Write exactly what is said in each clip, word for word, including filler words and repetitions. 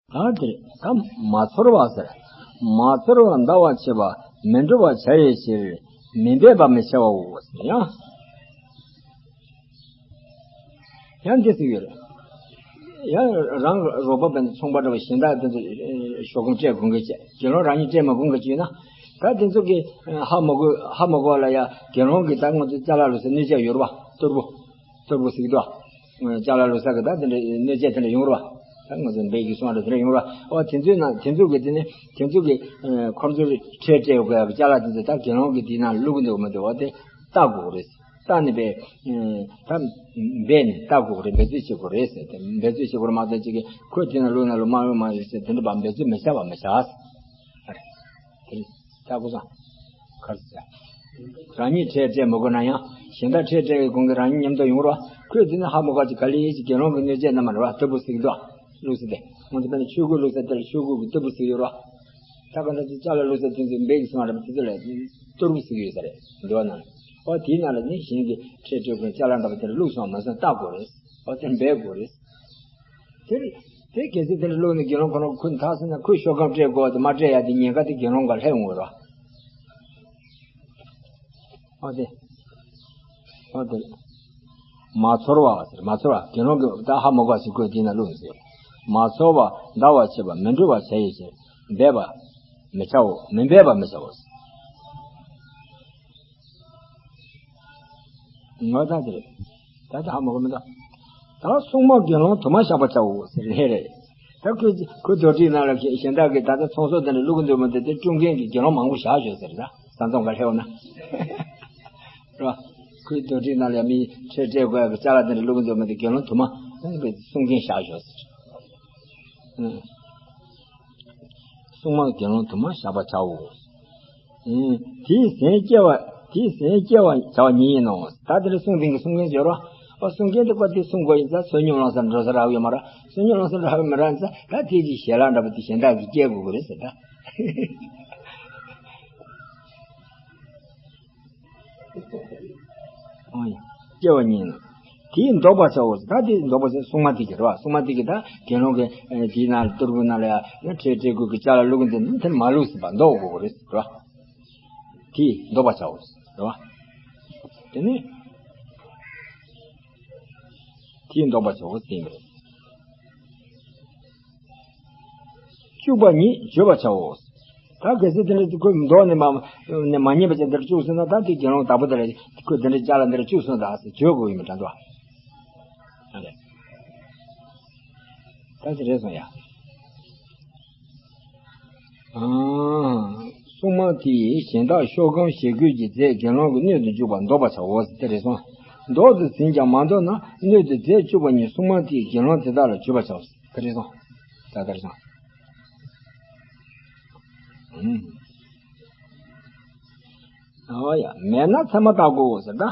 ད་དེར་ད་མ་ཚོར་བ་ཟེར། མ་ཚོར་བ་འདའ་བར་བྱེད་པ་མི་འགྲུབ་པར་བྱ་བའི་ཕྱིར། མི་འབད་པ་མི་བྱའོ་ཟེར་ཡང་། ཡང་འདི་ཟེར་ཡོད་རེད། ཡང་རང་རོགས་པ་བན་ཚོང་པ་འདྲ་བ་གཞན་དག་དེ་ཚོ་ཤོག་གུམ་སྤྲད་དགོས་མཁན་བྱས། དགེ་སློང་རང་ཉིད་སྤྲད་མ་དགོས་མཁན་བྱས་ན། ད་དེ་ཚོ་གི་ཧ་མ་གོ་ཧ་མ་གོ་ལ་ཡ་དགེ་སློང་གི་ད་ང་ཚོ་ཅ་ལག་ལུག་ས་གནོད་བྱེད་ཡོད་རེད་བ། གཏོར་བུ། གཏོར་བུ་ཟེར་གི་འདུག་ཅ་ལག་ལུག་ས་གི་ད་དེ་འདྲ་གནོད་བྱེད་དེ་འདྲ་ཡོང་རེད་བ། ད་ང་ཚོ་འབད་ཀྱི་སོང་རེད་དེ་འདྲ་ཡོང་རེད་བ། ཨོ་དེ་ཚོའི་ནང་དེ་ཚོ་གི་དེ་ནི་དེ་ཚོ་གི་ཁོར་ཚོ་ཁྲལ་སྤྲད་དགོས་ཡ་གི་ཅ་ལག་དེ་ཚོ་ད་དགེ་སློང་གི་དེའི་ནང་བླུག་གི་འདུག་མི་འདུག་བ་དེ་བལྟ་དགོས་རེད། ད་ནི་བས། ད་འབད་ནི་ལྟ་དགོས་རེད། འབད་རྩོལ་བྱེད་དགོས་རེད་ཟེར་ཏེ། འབད་རྩོལ་བྱེད་དགོས་རེད་མ་གཏོགས་ཅིག་གིས་ཁོས་དེ་ན་བླུགས་ན་ལོ་མ་ཡོང་མ་རེད་ཟེར་དེ་འདྲ་བ་འབད་རྩོལ་མི་བྱ་བ་མི་བྱ། ཨ་རེ། དེ་ལྟ་དགོས་སོང་། གར་ཟེར། རང་ཉིད་ཁྲལ་སྤྲད་མི་དགོས་ན་ཡང་གཞན་དག་ཁྲལ་སྤྲད་ཀྱི་གོང་གི་རང་ཉིད་མཉམ་དུ་ཡོང་རོགས། ཁོས་དེ་ནི་ཧ་མ་གོ་ཅིག་ག་ལེ་ཡིན་ཞིག་དགེ་སློང་གི་གནོད་བྱེད་རྣམས་མ་རེད་བ། ལྟ་བུ་ཟིག་འདུག་ལུགས་སྲིད་དེ། ང་ཚོ་ད་ནི་ཆོས་གོས་ལུགས་ས་དེར་ཆོས་གོས་ཀྱི་ལྟ་བུ་ཟིག་ཡོད་རོགས། ད་ག་འདྲ་ཅིག་ཅ་ལག་ལུགས་ས་དེ་ཚོ་འབད་ཀྱི་སོང་རེད་པ། དེ་ཚོ་ལ་གཏོར་བུ་ཟེར་གྱི་ཡོད་ས་རེད། འདུལ་བ་ནང་ལ། ཨོ་དེའི་ནང་ལ་ནི་གཞན་གྱི་ཁྲལ་སྤྲོད་མཁན་ཅ་ལག་འདྲ་པོ་དེ་ལ་བླུགས་སོང་མ་སོང་བལྟ་དགོས་རེད། ཨོ་དེ་འབད་དགོས་རེད། དེ་དེ་གལ་སྲིད་དེ་ལ་བླུགས་ནས་དགེ་སློང་ཁོ་རང་ཁོ་ཐག་སོང་ན་ཁོས་ཤོག་སྒམ་སྤྲད་དགོས་པ་དེ་མ་སྤྲད་ཡ་དེ་ཉེན་ཁ་དེ་དགེ་སློང་ག་སླེབས་འོང་རོགས། ཨོ་དེ། ཨོ་དེ། མ་ཚོར་བ་ཟེར། མ་ཚོར་བ་དགེ་སློང་གི་ད་ཧ་མ་གོ་ཞིག་ཁོས་དེ་ན་བླུགས་ཟེར། མ་ཚོར་བ་འདའ་བར་བྱེད་པ་མི་འགྲུབ་པར་བྱ་བའི་ཕྱིར། འབད་པ་མི་བྱའོ། མི་འབད་པ་མི་བྱའོ། ངོ་ཐག་དེ་རེད། ད་ལྟ་ཧ་མ་གོ་མི་འདུག་ད་སྲུང་མ་དགེ་སློང་དུ་མ་བཞག་པར་བྱའོ་ཟེར་ནི་རེད། ད་ཁོས་ཁོས་རྡོ་ཁྲི་ནང་ལ་གཞན་དག་གིས་ད་ལྟ་ཚོང་ཟོག་དེ་འདྲ་བླུག་གི་འདུག་མི་འདུག་དེ་སྐྱོང་མཁན་གྱི་དགེ་སློང་མང་པོ་བཞག་ཤོག་ཟེར། ད་ས་མཚམས་ཁ་སླེབས་ན། རོ། ཁོས་རྡོ་ཁྲི་ནང་ལ་མི་ཁྲལ་སྤྲད་དགོས་ཡ་གི་ཅ་ལག་དེ་འདྲ་བླུག་གི་འདུག་མི་འདུག་དགེ་སློང་དུ་མ་སྲུང་མཁན་བཞག་ཤོག་ཟེར། ཨུ། སྲུང་མ་དགེ་སློང་དུ་མ་བཞག་པར་བྱའོ། ཨུ། དེའི་ཟན་སྐྱེལ་བ་དེའི་ཟན་སྐྱེལ་བར་བྱ་བ་ཉིད་ཡིན་ནོ། ད་དེ་འདྲ་སྲུང་མཁན་གྱི་སྲུང་མཁན་ཡོད་རོ། ཨོ་སྲུང་མཁན་དེ་ཀོ་དེ་སྲུང་དགོས་ཡིན་ཙང་བསོད་སྙོམས་བླང་སར་འགྲོ་ས་རག་ཡོད་མ་རེད། བསོད་སྙོམས་བླང་སར་རག་ཡོད་མ་རེད་ཙང་ད་དེ་གི་ཞལ་ལག་འདྲ་པོ་དེ་གཞན་དག་གིས་སྐྱེལ་དགོས་ཀྱི་རེད་ཟེར་ད། ཨོ་ཡ། སྐྱེལ་བ་ཉིད་ཡིན་ནོ། དེས་འདོགས་པར་བྱའོ། ད་དེས་འདོགས་པར་བྱ། སྲུང་མ་དེ་གིས་རེད་བ། སྲུང་མ་དེ་གིས་ད་དགེ་སློང་གི་ཨེ་དེའི་ནང་གཏོར་བུ་ནང་ལ་ཡ་ཁྲལ་སྤྲད་དགོས་ཀྱི་ཅ་ལག་བླུག་གི་འདུག་ན་དེ་མ་བླུགས་ཟེར་བ་འདོགས་དགོས་ཀྱི་རེད་ཟེར་བ། དེས་འདོགས་པར་བྱའོ་ཟེར་བ། དེ་ནས་དེས་འདོགས་པར་བྱའོ་ཟེར་གྱི་རེད། བཅུག་པ་ཉིད་བརྗོད་པར་བྱའོ། ད་གལ་སྲིད་དེ་འདྲ་ཁོས་འདོགས་ནས་མ་ནས་མ་ཉན་པ་ཅིག་འདིར་བཅུག་སོང་ན་ད་དེ་དགེ་སློང་བདག་པོ་དེ་ལ་ཁོས་དེ་འདྲ་ཅ་ལག་འདིར་བཅུག་སོང་ད་ཟེར་བརྗོད་དགོས་ཡོད་མི་འདྲ་འདུག་ཨ་རེད། ད་དེ་རེད་སོང་ཡ། ཨང་། སྲུང་མ་དེས་གཞན་དག་ཤོག་སྒམ་བཞེས་དགོས་ཀྱི་རྫས་དགེ་སློང་གི་སྣོད་དུ་འཇུག་པ་འདོགས་པར་བྱའོ་ཟེར་དེ་རེད་སོང་། འདོགས་སུ་ཟིན་ཀྱང་མ་འདོགས་ན་སྣོད་དུ་རྫས་བཅུག་པ་ཉིད་སྲུང་མ་དེས་དགེ་སློང་དེ་དག་ལ་བརྗོད་པར་བྱའོ་ཟེར་དེ་རེད་སོང་། ད་དེ་རེད་སོང་། ཨང་། ཨོ་ཡ། མེད་ན་ཚད་མ་བརྟག་གོ་ཟེར་ད།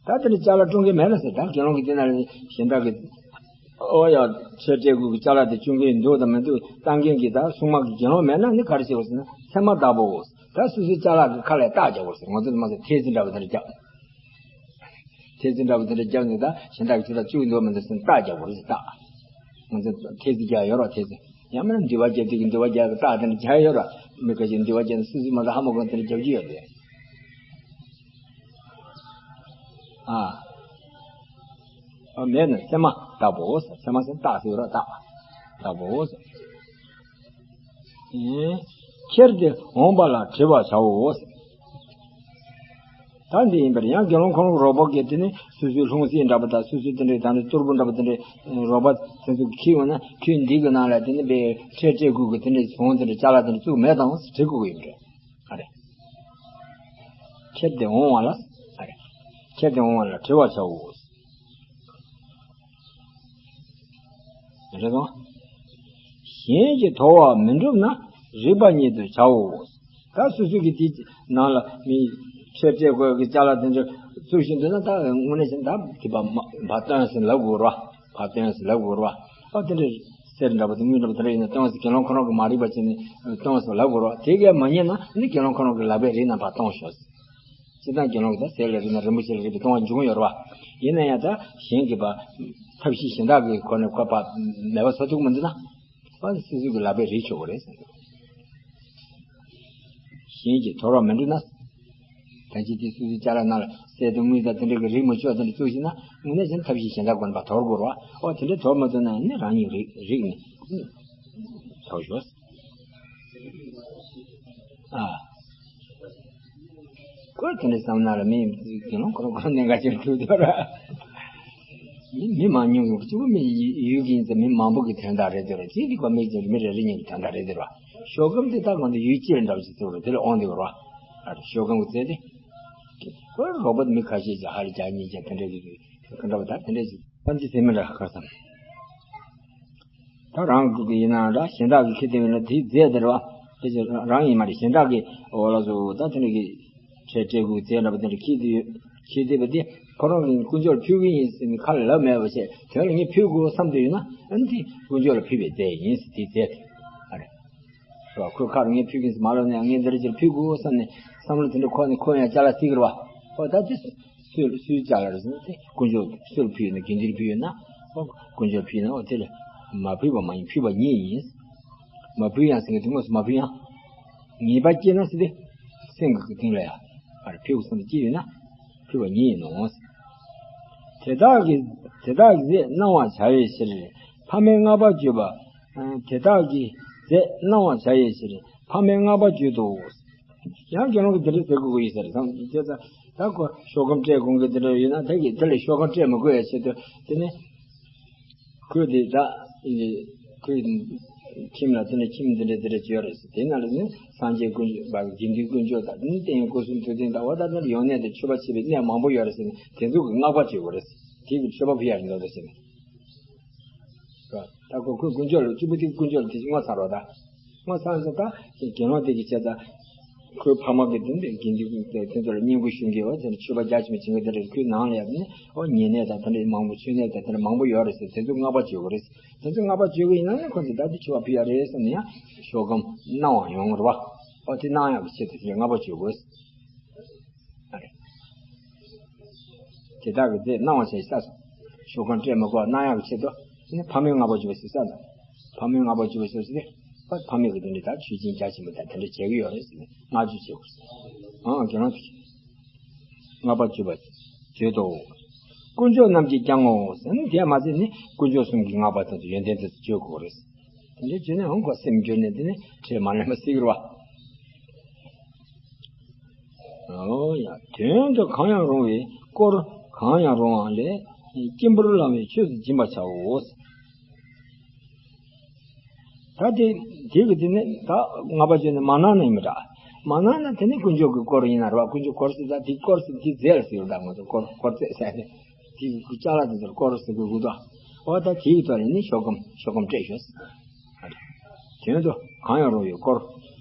ད་དེ་ནི་ཅ་ལག་སྤྲོད་མཁན་མེད་ན་ཟེར་ད། དགེ་སློང་གི་དེ་ན་གཞན་དག་གི། ཨོ་ཡ། ཁྲལ་སྤྲད་དགོས་ཀྱི་ཅ་ལག་དེ་སྤྲོད་མཁན་འདུག་དང་མི་འདུག་བལྟ་མཁན་གྱི་ད་སྲུང་མ་གི་དགེ་སློང་མེད་ན་ནི་ག་རེ་བྱེད་དགོས་ཟེར་ན་ཚད་མ་བརྟག་པོ། ད་སོ་སོའི་ཅ་ལག་གི་ཁ་ལ་རྟགས་རྒྱག་དགོས་ཟེར། ང་ཚོ་མ་ཟེར་ཐེལ་ཙེ་འདྲ་བོ་དེ་འདྲ་རྒྱག་ཐེལ་ཙེ་འདྲ་བོ་དེ་འདྲ་རྒྱག་ནས་ད་གཞན་དག་གི་ཅ་ལག་བཅུག་འདུག་མི་འདུག་ཟེར་ན་རྟགས་རྒྱག་དགོས་རེད་ཟེར་རྟགས། ང་ཚོ་ཐེལ་ཙེ་རྒྱག་ཡོད་རོགས་ཐེལ་ཙེ། ཡང་མིན་ན་འདུལ་བ་རྒྱབ་དུས་ཀྱི་འདུལ་བ་རྒྱག་གི་རྟགས་དེ་འདྲ་རྒྱག་ཡོད་ར། མི་ཁ་ཤས་འདུལ་བ་རྒྱབ་ན་སུ་སུ་མ་གཏོགས་ཧ་མ་གོ་དེ་འདྲ་རྒྱག་རྒྱུ་ཡོད་རེད། ཨ། ཨ་མེད་ན་ཚད་མ་བརྟག་པོ་ཟེར། ཚད་མ་ཟེར་རྟགས་ཟེར་ར་རྟགས། བརྟག་པོ་ཟེར། ཨེ། ཁྱེར་ཏེ་འོངས་པ་ལ་དྲི་བར་བྱའོ་ཟེར། ད་འདི་ཡིན་པར་ཡང་དགེ་སློང་ཁོ་རང་རོགས་པ་གིས་དེ་ནི་སོ་སོའི་ལྷུང་བཟེད་འདྲ་པོ་དང་སོ་སོའི་དེ་འདྲའི་ད་ནི་གཏོར་བུ་འདྲ་པོ་དེ་འདྲའི་རོགས་པ་དེ་ཚོ་ཁྱེར་ཡོང་ན་ཁྱོད་འདི་གི་ནང་ལ་དེ་ནི་པའི་ཁྲལ་སྤྲད་དགོས་ཀྱི་དེ་འདྲའི་བྱུང་དེ་འདྲའི་ཅ་ལག་དེ་འདྲ་བཙུགས་མེད་དང་ཟེར་དྲི་དགོས་ཀྱི་ཡིན་པ་རེད། ཨ་རེ། ཁྱེར་ཏེ་འོང་བ་ལ། ཨ་རེ། ཁྱེར་ཏེ་འོང་བ་ལ་དྲི་བར་བྱའོ། རེད་དོ། གཞན་གྱིས་དོར་བ་མི་འགྲུབ་ན་རིགས་པ་ཉིད་དུ་བྱའོ། ད་སོ་སོ་གི་དེ་ནང་ལ་མི་ཁྲལ་སྤྲད་དགོས་ཀྱི་ཅ་ལག་དེ་འདྲ་བཙུགས་བཞིན་འདུག་ན་ད་དངོས་གནས་བྱས་ན་ད་དེ་བ་མ་བ་སྟོན་ཟེར་ལབ་དགོས་རོ། བ་སྟོན་ཟེར་ལབ་དགོས་རོ། ཨ་དེ་འདྲ་གསེར་འདྲ་པོ་དེ་དངུལ་འདྲ་པོ་དེ་འདྲ་ཡིན་ན་སྟོན་ཟེར་དགེ་སློང་ཁོ་རང་གིས་མ་རིག་པ་བྱས་ནས་སྟོན་ཟེར་ལབ་དགོས་རོ། དེ་གས་མ་ཉན་ན་ནི་དགེ་སློང་ཁོ་རང་གི་ལག་པའི་རིགས་རྣམས་ཕར་གཏོང་ཤོག་སྤྱིར་བཏང་དགེ་སློང་གི་ད་ཟས་ལ་རིགས་ན་རིན་པོ་ཆེ་ལ་རིགས་པའི་གཏོང་བ་འབྱུང་ཡོད་རེད་བ། ཡིན་ན་ཡང་ད་གཞན་གྱི་བ་ཐབས་ཤེས་གཞན་དག་གི་སྒོ་ནས་ཁོ་པ་མེད་པ་བཟོ་ཐུབ་མི་འདུག་ན། པ་སོ་སོ་གི་ལག་པས་རིག་ཆོག་གི་རེད་ཟེར་འདུག་གཞན་གྱིས་དོར་བ་མི་འགྲོ་ན། ད་ཅི་དེ་སོ་སོའི་ཅ་ལག་ནང་ལ་གསེར་དང་དངུལ་དང་དེ་འདྲ་གི་རིགས་མི་ཆོག་དེ་འདྲ་བཙུགས་ཤིག་ན། དངོས་གནས་བྱས་ན་ཐབས་ཤེས་གཞན་དག་དགོས་ན་ཕར་དོར་དགོས་རེད་བ། ཨོ་དེ་འདྲ་དོར་མ་ཐུབ་ན་ནི་རང་ཉིད་རིག་རིག་ནས་དོར་ཤོག་ཨ། ཁོས་དེ་འདྲ་བསམ་ན་ལ་མི་དགེ་སློང་ཁོ་རང་ཁོ་རང་གནད་འགག་ཅིག་ཐུག་དེ་ར། མི་མི་མང་ཉུང་གི་གཅིག་པུ་མི་ཡུལ་གྱི་ཡིན་ཙང་མི་མང་པོ་གི་དོན་དག་རེད་དེ་ར། ཅིག་གི་གོ་མི་ཅིག་མི་རེ་རེ་གཉིས་ཀྱི་དོན་དག་རེད་དེ་ར། ཤོ་གམ་དེ་ད་གང་དུ་ཡུལ་སྤྱིར་འདྲ་བ་ཞིག་ཚུགས་ར་དེ་ལ་དབང་དེ་ར། ཤོ་གམ་གི་རྩེ་དེ། ཁོས་རོགས་པ་མི་ཁ་ཤས་ཀྱི་ཧ་ལས་ཀྱང་གཉིས་ཀྱང་དེ་འདྲ་གི་ག་འདྲ་བ་ད་དེ་འདྲ་ཞིག་བསམ་གྱི་སེམས་མི་འདྲ་ཁ་སང་། ད་རང་གི་ཡིན་ན་འདྲ་གཞན་དག་གི་ཁེ་དེ་ཡིན་ན་དེའི་རྫས་དེ་རེད་བ། དེ་ཅི་རང་ཡིན་མ་རེད། གཞན་དག་གི་འོ་ལ་སོ་ད་དེ་འདྲ་གི་ཁྲལ་སྤྲད་དགོས་རྫས་འདྲ་བ་དེ་འདྲ་ཁེ་དེ་ཡོད། ཁེ་དེ་བ་དེ་ཁོ་རང་གི་དཀོན་མཆོག་ལ་ཕུལ་གི་ཡིན་ཟེར་ནས་ཁ་ལ་ལབ་མེད་པ་བྱས་དོན་ལ་ངས་ཕུལ་དགོས་བསམ་དུ་ཡོད་ན། ཨ་ནི་དེ་དཀོན་མཆོག་ལ་ཕུལ་བའི་རྫས་ཡིན་ཟེར་དེའི་རྫས་དེ་ཨ་རེད། རེད་བ། ཁོས་ཁ་རུ་ངས་ཕུལ་གི་ཡིན་ཟེར་མ་ལབ་ན་ཡང་ངས་འདི་འདྲ་ཅིག་ཕུལ་དགོས་བསམ་ནས་བསམ་བློ་དེ་འདྲ་འཁོར་ནས་ཁོ་ཡང་ཅ་ལག་རྩིས་ཀྱི་རེད་བ། ཨོ་ད་དེ་སུའི་སུའི་ཅ་ལག་རེད་ཟེར་ན་དེ་དཀོན་མཆོག་སུ་ལ་ཕུལ་ཡོད་ན་དགེ་འདུན་ལ་ཕུལ་ཡོད་ན། ཨོ་དཀོན་མཆོག་ལ་ཕུལ་ན་ཨོ་དེ་ལ་མ་ཕུལ་བ་མ་ཡིན་ཕུལ་བ་ཉིད་ཡིན། མ་ཕུལ་ཡང་ཟེར་མཁན་དེ་དངོས་སུ་མ་ཕུལ་ཡང་། ཉེས་པ་སྐྱེས་ན་ཟེར་དེ་སེམས་ཀྱི་སྟེང་ལ་ཡང་ཕར་ཕུལ་བསམ་དུ་སྐྱེས་ཡོད་ན་ཕུལ་བ་ཉིད་ཡིན་ནོ། དེ་དག་གི་དེ་དག་གི་རྫས་གནང་བར་བྱ་བའི་ཕྱིར་ཕ་མའི་བསྔགས་པ་བརྗོད་པ། དེ་དག་གི་རྫས་གནང་བར་བྱ་བའི་ཕྱིར་ཕ་མའི་བསྔགས་པ་བརྗོད་དོ། ཡང་དགེ་སློང་གིས་འདི་འདྲ་ཟེར་དགོས་ཀྱི་ཡོད་ས་རེད་བསམ་དེ་ད་ད་ཁོ་ཤོ་གམ་སྤྲད་དགོས་མཁན་འདི་འདྲ་ཡོད་ན་ད་གི་དེ་ལས་ཤོ་གམ་སྤྲད་མི་དགོས་ཡ་ཆེད་དུ་དེ་ནི་ཁོས་དེ་ད་ཁོའི་ཁྱིམ་ལ་དེ་ནི་ཁྱིམ་འདི་འདྲ་འདི་འདྲ་བྱས་ཡོད་རེད་ཟེར། དེ་ནང་ལ་ནི་སངས་རྒྱས་དཀོན་མཆོག་དགེ་འདུན་དཀོན་མཆོག་དང་ནི་རྟེན་སྐུ་གསུང་ཐུགས་རྟེན་དང་འོ་ད་དེ་ཡོང་གནས་དེ་མཆོད་པ་བྱེད་པའི་གནས་མང་པོ་ཡོད་རེད་ཟེར་ནས་དེ་ཚོ་གི་བསྔགས་པ་བྱེད་དགོས་རེད་ཟེར། དེ་གི་མཆོད་པ་ཕུལ་ཡ་ཡིན་ནོ་རེད་ཟེར་ནས། ད་ཁོ་ཁོའི་དཀོན་མཆོག་ལ་གཅིག་པུ་དེ་དཀོན་མཆོག་ལ་དེ་བསྔོ་ཚར་བ་ད། བསྔོ་ཚར་ཟེར་ད་དགེ་སློང་དེ་གི་བྱས་ད། ཁོའི་ཕ་མ་གི་དེ་འདྲའི་དགེ་འདུན་དེ་ཚོ་ལ་བསྙེན་བཀུར་ཞུ་མཁན་འོ་དེ་ནི་མཆོད་པ་རྒྱ་ཆེན་པོ་བྱེད་མཁན་དེ་འདྲ་ཁོའི་ནང་ལ་ཡ་དེ་ནི་འོ་ཉེ་གནས་དང་དེ་འདྲ་མང་པོ་མཆོད་གནས་དང་དེ་འདྲ་མང་པོ་ཡོད་རེད་ཟེར། དེ་ཚོ་བསྔགས་པ་བརྗོད་དགོས་རེད། དེ་ཚོ་བསྔགས་པ་བརྗོད་དགོས་ཡིན་ན་ནི་ཁོ་ཚོ་ད་དེ་མཆོད་པ་ཕུལ་ཡ་རེད་ཟེར་ནས་ཡང་ཤོ་གམ་གནང་བ་ཡོང་རེད་བ། འོ་དེ་གནང་ཡག་གི་ཆེད་དུ་དེ་བསྔགས་པ་བརྗོད་དགོས། ཨ་རེད། དེ་དག་གི་རྫས་གནང་བ་བྱས་ས་སོ། ཤོ་གམ་སྤྲད་མི་དགོས་གནང་ཡག་གི་ཆེད་དུ་ནི་ཕ་མའི་བསྔགས་པ་བརྗོད་པ་ཞིག་ས་དང་། ཕ་མའི་བསྔགས་པ་བརྗོད་པ་ཞིག་ཟེར་ཏེ། ཕ་མ་གི་དེ་འདྲ་ད་མཆོད་སྦྱིན་རྒྱ་ཆེན་པོ་དང་དེ་འདྲ་བྱེད་ཀྱི་ཡོད་རེད་ཟེར་ནས་བསྔགས་བརྗོད་བྱེད་དགོས། ཨང་དགེ་སློང་དེ། བསྔགས་པ་བརྗོད་པ་བརྗོད་དོ། དཀོན་མཆོག་རྣམས་ཀྱིས་ཀྱང་ངོ་ཟེར་ནས་དེ་མ་ཟད་ནི་དཀོན་མཆོག་གསུམ་གྱི་བསྔགས་པ་དེ་ཚོ་ཡོན་ཏན་དེ་ཚོ་བརྗོད་དགོས་རེད། དེ་འདྲ་བརྗོད་ནས་འོང་ཁོ་སེམས་འགྱུར་ནས་དེ་ནི་ཁྲེལ་མ་ལེན་པ་སྲིད་ཀྱི་རེད་བ། ཨོ་ཡ། དོན་དུ་གང་ཡང་རུང་བའི་དཀོར་གང་ཡང་རུང་བ་ལས་སྐྱིན་པོར་བླངས་པའི་ཆོས་སུ་སྦྱིན་པར་བྱའོ། ད་དེ་དེ་གི་དེ་ནི་ད་བསྔགས་པ་བརྗོད་ནས་མ་གནང་ན་ཡིན་མི་འདྲ། མ་གནང་ན་དེ་ནི་དཀོན་མཆོག་གི་དཀོར་ཡིན་ན་རེད་བ། དཀོན་མཆོག་དཀོར་ཟེར་ད་དེ་དཀོར་ཟེར་དེ་རྫས་ལ་ཟེར་ད་ང་ཚོ་དཀོར་དཀོར་རྫས་ཟེར་ཏེ། དེ་གི་ཅ་ལག་དེ་ཚོར་དཀོར་ཟེར་དགོས་ཀྱི་འདུག་ཨོ་ད་དེ་གི་ཐོག་ནས་ནི་ཤོ་གམ་ཤོ་གམ་སྤྲད་ཤོག་དོན་དུ་གང་ཡང་རུང་བའི་དཀོར།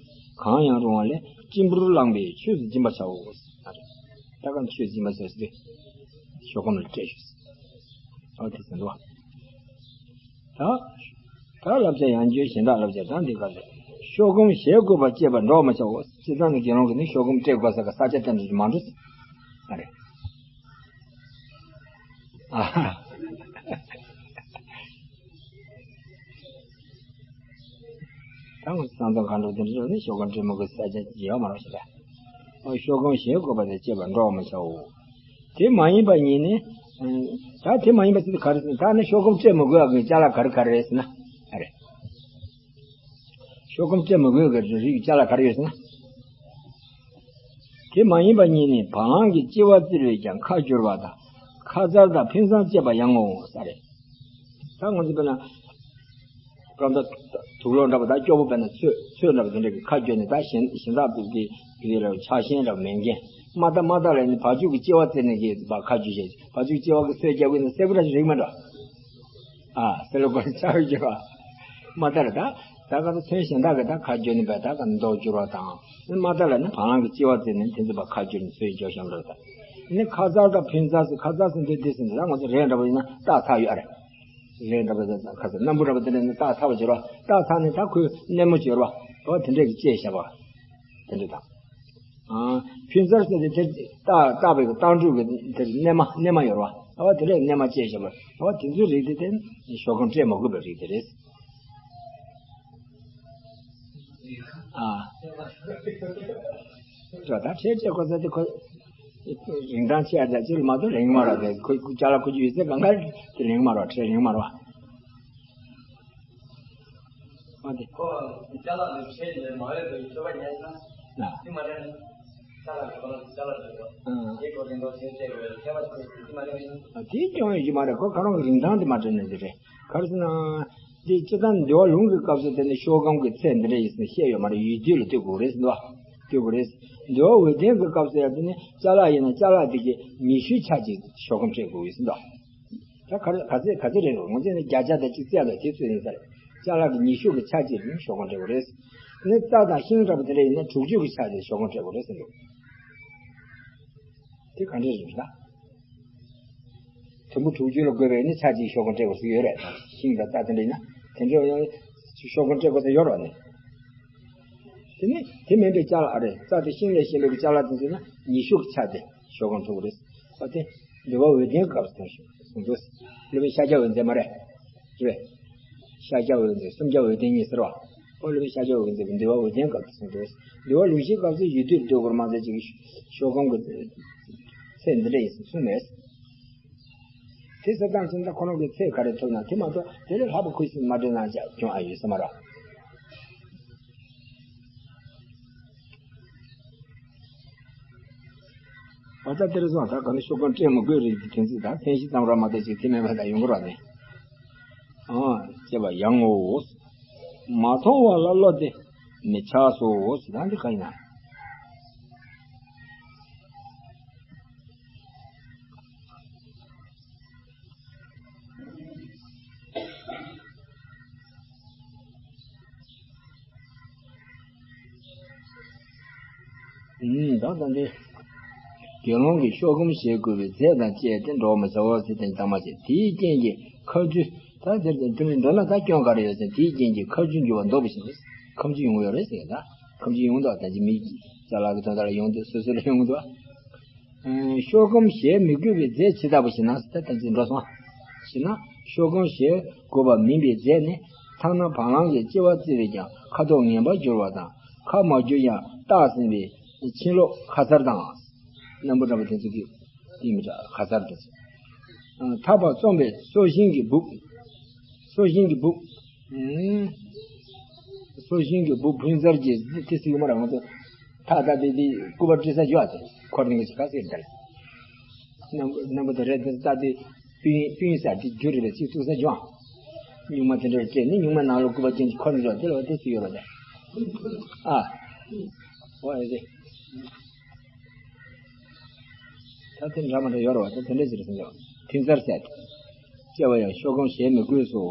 གང་ཡང་རུང་བ་ལས་སྐྱིན་པོར་བླངས་པའི་ཆོས་སུ་སྦྱིན་པར་བྱའོ། ད་གང་ཆོས་སྦྱིན་པར་བྱ་ཟེར་ཏེ། ཤོ་གམ་ལ་སྤྲད་ཤོག་ཨོ་དེ་ཟེར་འདུག་ད་ད་བསླབ་བྱ་ཡང་བསྐྱར་གཞན་དག་བསླབ་བྱ་དང་འདི་ག་ལས། ཤོ་གམ་བཞེས་དགོས་པ་སྤྱད་པར་འགྲོ་བར་མི་བྱའོ། སྤྱིར་བཏང་ནི་དགེ་སློང་གིས་ནི་ཤོ་གམ་སྤྲད་དགོས་ས་ག་ས་ཆ་དེ་འདྲ་མ་འགྲོ། ཨ་རེད། ཨ་ཧ། ད་ང་ཚོ་སང་ཙང་གང་འགྲོ་དེ་འདྲ་ནི་ཤོ་གམ་སྤྲད་མི་དགོས་ས་ཆ་ཅིག་ཡོད་མ་རེད་ཟེར། ཨ་ཤོ་གམ་བཞེས་དགོས་པ་དེ་སྤྱད་པར་འགྲོ་བར་མི་བྱའོ། དེ་མ་ཡིན་པ་ཉིད་ནི། ད་དེ་མ་ཡིན་པ་ཟེར་དུས་ག་རེ་ཟེར་ན་ད་ནི་ཤོ་གམ་སྤྲད་མི་དགོས་ཡག་གི་ཅ་ལག་ག་རེ་ག་རེ་རེད་ཟེར་ན། ཨ་རེད། ཤོ་གམ་སྤྲད་མི་དགོས་ཀྱི་རིགས་ཅ་ལག་ག་རེ་ཡོད་ཟེར་ན། དེ་མ་ཡིན་པ་ཉིད་ནི་བ་ལང་གི་ལྕི་བ་བཙིར་བས་ཀྱང་ཁ་བསྒྱུར་བ་དང་། ཁ་ཟས་དང་ཕན་བསམ་བཅས་པ་ཡང་ངོ་ཟེར་རེད། ད་ང་ཚོ་དཔེར་ན། སྐམ་ད་དུག་ལོག་འདྲ་པོ་ད་སྐྱོ་པོ་དཔེར་ན་ཚོས་ཚོས་འདྲ་པོ་དེ་འདྲ་གི་ཁ་བསྒྱུར་ནས་ད་གཞན་གཞན་དག་པོ་གི་གི་ལ་ཆགས་ཞེན་འདྲ་པོ་མེད་མཁན། མ་ད་མ་ད་ལ་ནི་བ་ཕྱུགས་ཀྱི་ལྕི་བ་བཙིར་ནས་གི་བ་ཁ་བསྒྱུར་བྱས་བ་ཕྱུགས་ལྕི་བ་གི་ཚོས་རྒྱག་དགོས་ན་སེ་གོལ་འདྲ་ཞིག་རེད་མ་འགྲོ། ཨ་སེ་ལ་གོ་ལ་ཆགས་ཡོད་ཀྱི་རེད་བ། མ་ད་ལ་ད་ད་ག་ཚོད་ཚོས་གཞན་དག་གི་ད་ཁ་བསྒྱུར་ནས་བས་ད་ག་མདོག་བསྒྱུར་བ་དང་། མ་ད་ལ་ནི་བ་ལང་གི་ལྕི་བ་བཙིར་ནས་དེ་ཚོ་བ་ཁ་བསྒྱུར་ནས་ཚོས་རྒྱག་ཤོམ་འགྲོ་ད། ནི་ཁ་ཟས་དང་ཕན་ཟས་སུ་ཁ་ཟས་སུ་འདི་འདི་ཟེར་ནས་ད་ང་ཚོ་རས་འདྲ་པོ་ཡིན་ན་ཏག་ཚ་ཡོད་ཨ་རེད། རས་འདྲ་པོ་ཟེར་ཁ་ཟས་སྣམ་བུ་འདྲ་པོ་དེ་འདྲ་ནི་ཏག་ཚ་བ་བྱེད་རོགས་ཏག་ཚ་ནི་ད་ཁོའི་སྣེ་མོ་བྱེད་རོགས་འོ་དེ་འདྲས་ཀྱི་ལྕེ་བཞག་པ། དེ་འདྲས་དང་། ཨ་ཕན་ཟས་ཟེར་ཏེ་དེ་ཏག་ཏག་པའི་གི་ཏག་འབྲུ་གི་དེ་སྣེ་མ་སྣེ་མ་ཡོད་རོགས་འོ་དེ་འདྲས་སྣེ་མ་ལྕེ་བཞག་པ་འོ་དེ་ཚོའི་རིགས་དེ་དེ་ཤོ་གམ་སྤྲད་མ་དགོས་པའི་རིགས་དེ་རེད། ཨ། ད་ད་ཁྲལ་སྤྲད་དགོས་ས་དེ་ཁོ་རིན་ཐང་ཆེ་ཡ་ད་ཅི་ལ་མ་གཏོགས་ལེན་མ་རོགས་དེ་ཁོ་ཁོ་ཅ་ལག་ཁོ་ཅི་ཡོད་ཚད་གང་ག་དེ་ལེན་མ་རོགས། ཁྲལ་ལེན་མ་རོགས། ཨ་དེ། ཁོ་ཅ་ལག་དེ་ཁྲལ་ལེན་མ་འོས་པའི་སྤྱོད་པ་ཉར་ན། ཨ། དེ་མ་རེད། ཅ་ལག་གི་ཁོ་རང་ཅ་ལག་དེ་ཨ། དེ་ཁོ་རིན་ཐང་ཆེ་ཆེ་བའི་ཁྱད་པར་ཆེ་ཆེ་དེ་མ་རེད། ཨ་དེ་སྐྱོན་ཡོད་ཀྱི་མ་རེད། ཁོ་ཁོ་རང་གི་རིན་ཐང་དེ་མ་སྤྲད་ན་དེ་རེད། ག་རེ་ཟེར་ན། འདི་སྤྱིར་བཏང་འདུལ་བ་ལུང་གི་སྐབས་སུ་དེ་ནི་ཤོ་གམ་གྱི་ཚད་འདི་འདྲ་ཡིན་ཟེར་བཤད་ཡོད་མ་རེད། ཡུལ་དུས་ལ་ལྟོས་དགོས་རེད་ཟེར་འདུག་ལྟོས་དགོས་རེད། འདུལ་བ་འོད་ལྡན་གྱི་སྐབས་སུ་ཡང་དེ་ནི་ཅ་ལག་ཡིན་ན་ཅ་ལག་དེ་གི་ཉི་ཤུ་ཆ་གཅིག་ཤོ་གམ་སྤྲད་དགོས་ཡོད་ཟེར་འདུག་ད་ག་རེ་ག་ཚད་ག་ཚད་རེད་རོ། ངོ་ཚ་ན་བརྒྱ་ཆ་དང་གཅིག་བརྩེགས་ལ་དེ་ཚོད་ཡིན་ས་རེད། ཅ་ལག་གི་ཉི་ཤུ་གི་ཆ་གཅིག་ནི་ཤོ་གམ་སྤྲད་དགོས་རེད། དེ་ནི་རྩྭ་དང་ཤིང་འདྲ་པོ་དེ་འདྲ་ཡིན་ན་དྲུག་ཅུ་གི་ཆ་གཅིག་ཤོ་གམ་སྤྲད་དགོས་རེད་ཟེར་འདུག་དེ་ག་འདྲས་རེད་ད། དུམ་བུ་དྲུག་ཅུ་ལ་བགོས་པའི་ནི་ཆ་གཅིག་ཤོ་གམ་སྤྲད་དགོས་སུ་ཡོད་རེད། ཤིང་དང་རྩྭ་དེ་འདྲ་ཡིན་ན་དེ་འདྲའི་ཤོ་གམ་སྤྲད་དགོས་སུ་ཡོད་རེད་ནི། དེ་ནི་དེ་མིན་པའི་ཅ་ལག་རེད། རྩྭ་དེ་ཤིང་ལས་གཞན་པའི་ཅ་ལག་དེ་ཚོ་ན་ཉི་ཤུ་གི་ཆ་དེ་ཤོ་གམ་ཐུབ་རེད། ཨ་དེ་འདུལ་བ་འོད་ལྡན་སྐབས་སུ་གསུངས་འདུག་སློབ་དཔོན་ཤཱཀྱ་འོད་མཛད་མ་རེད། རེད། ཤཱཀྱ་འོད་མཛད་སུམ་བརྒྱ་འོད་ལྡན་གཉིས་ཟེར་བ། ཨོ་སློབ་དཔོན་ཤཱཀྱ་འོད་མཛད་པའི་འདུལ་བ་འོད་ལྡན་སྐབས་སུ་གསུངས་འདུག་འདུལ་བ་ལུང་གཞིའི་སྐབས་སུ་ཡུལ་དུས་ལ་ལྟོས་དགོས་རེད་མ་ཟད་ཅིག་ཤོ་གམ་གྱི་ཚད་འདི་འདྲ་ཡིན་ཟེར་གསུངས་མེད། དེ་ཟེར་སྟངས་ཙམ་ད་ཁོ་རང་གི་ཚད་ག་རེ་ཐུབ་ན་དེ་མ་གཏོགས་དེ་ལས་ལྷག་པ་ཁུ་སིམ་མ་སྤྲད་ན་ཅག་སྐྱོན་ཨ་ཡོད་ས་མ་རེད། འོ་ད་དེར་སོང་ད་ག་ནི་ཤོ་གམ་སྤྲད་མི་དགོས་རིགས་ཀྱི་དོན་ཚིག་དང་མཚན་གཞི་ཙམ་ར་མ་གཏོགས་ཅིག་དེ་མེད་པ་དང་ཡོང་གི་ར་ནི། ཨང་ཅེས་པ་ཡང་ངོ་། མ་མཐོང་བ་ལ་བློ་དེ་མི་ཆགས་སོ་ཟེར་ད་འདི་ག་ཡིན་ན། ཨུམ། ད་ལྟ་འདི། དགེ་སློང་གིས་ཤོ་གམ་བཞེས་དགོས་པའི་རྫས་དང་བཅས་ཏེ་འགྲོ་བར་མི་བྱའོ་ཟེར་དེ་གཏང་མ་བྱེད། དེའི་རྐྱེན་གྱིས་ཁ་རྒྱུན། ད་དེར་དེ་འདྲ་འགྲོ་ན་ད་སྐྱོན་ག་རེ་ཡོད་ཟེར། དེའི་རྐྱེན་གྱིས་ཁ་རྒྱུན་འགྱུར་བ་འདོགས་པ་ཞིག་ཁ་རྒྱུན་ཡོང་གི་ཡོད་རེད་ཟེར་ད། ཁ་རྒྱུན་ཡོང་འདུག་ད་ཅི་མི་ཅ་ལག་གི་དོན་དག་ལ་ཡོང་འདུག་སོ་སོ་ལ་ཡོང་འདུག་ཤོ་གམ་བཞེས་མི་དགོས་པའི་རྫས་ཇི་ལྟ་བུ་ཞེ་ན་ཟེར་ད་ཅི་འགྲོ་སོང་། ཞེ་ན་ཤོ་གམ་བཞེས་དགོས་པ་མིན་པའི་རྫས་ནི་ཐ་ན་བ་ལང་གི་ལྕི་བ་བརྩི་བས་ཀྱང་ཁ་དོག་ངན་པར་འགྱུར་བ་དང་ཁ་མ་བསྒྱུར་ཡང་བཏགས་ཟིན་པའི་ཕྱིན་ལོག་ཁ་སར་དང་། སྣམ་བུ་འདྲ་པོ་དེ་ཚོ་གི་དེ་མི་འདྲ་ཁ་སར་དེ་ཚོ། ཐག་པ་བཙོངས་པའི་སོ་ཤིང་གི་སྦུབ། སོ་ཤིང་གི་སྦུབ། སོ་ཤིང་གི་སྦུབ་ཕུན་གསར་གྱི་དེ་སྲིད་མ་རང་ཚོ་ཐག་ད་དེ་དེ་སྐུད་པ་བྲི་ས་འཇོག་ཨ་ཚེ་འཁོར་ནས་ཅི་ག་ཟེར་འདྲ། སྣམ་སྣམ་བུ་དེ་རེད་དེ་ད་དེ་སྤུན་སྤུན་ས་དེ་རྒྱུ་རེད་པས་ཅིག་བཙུགས་ས་འཇོག་སྨྱུག་མ་དེ་འདྲ་སྤྲད་ནས་སྨྱུག་མ་ནང་ལ་སྐུད་པ་ཅན་གྱི་འཁོར་ནས་འཇོག་དེ་ལ་བ་དེ་སྲིད་ཡོད་རེད། ཨ། འོ་ཨེ་ཟེ། ད་དེ་འདྲ་མ་འདྲ་ཡོད་རེད་བ། ད་དེ་འདྲ་ཟེར་སོང་ཡོད། ཐུན་རྩར་ཟད། ཅེས་པ་ཡང་ཤོ་གམ་བཞེས་མི་དགོས་སོ།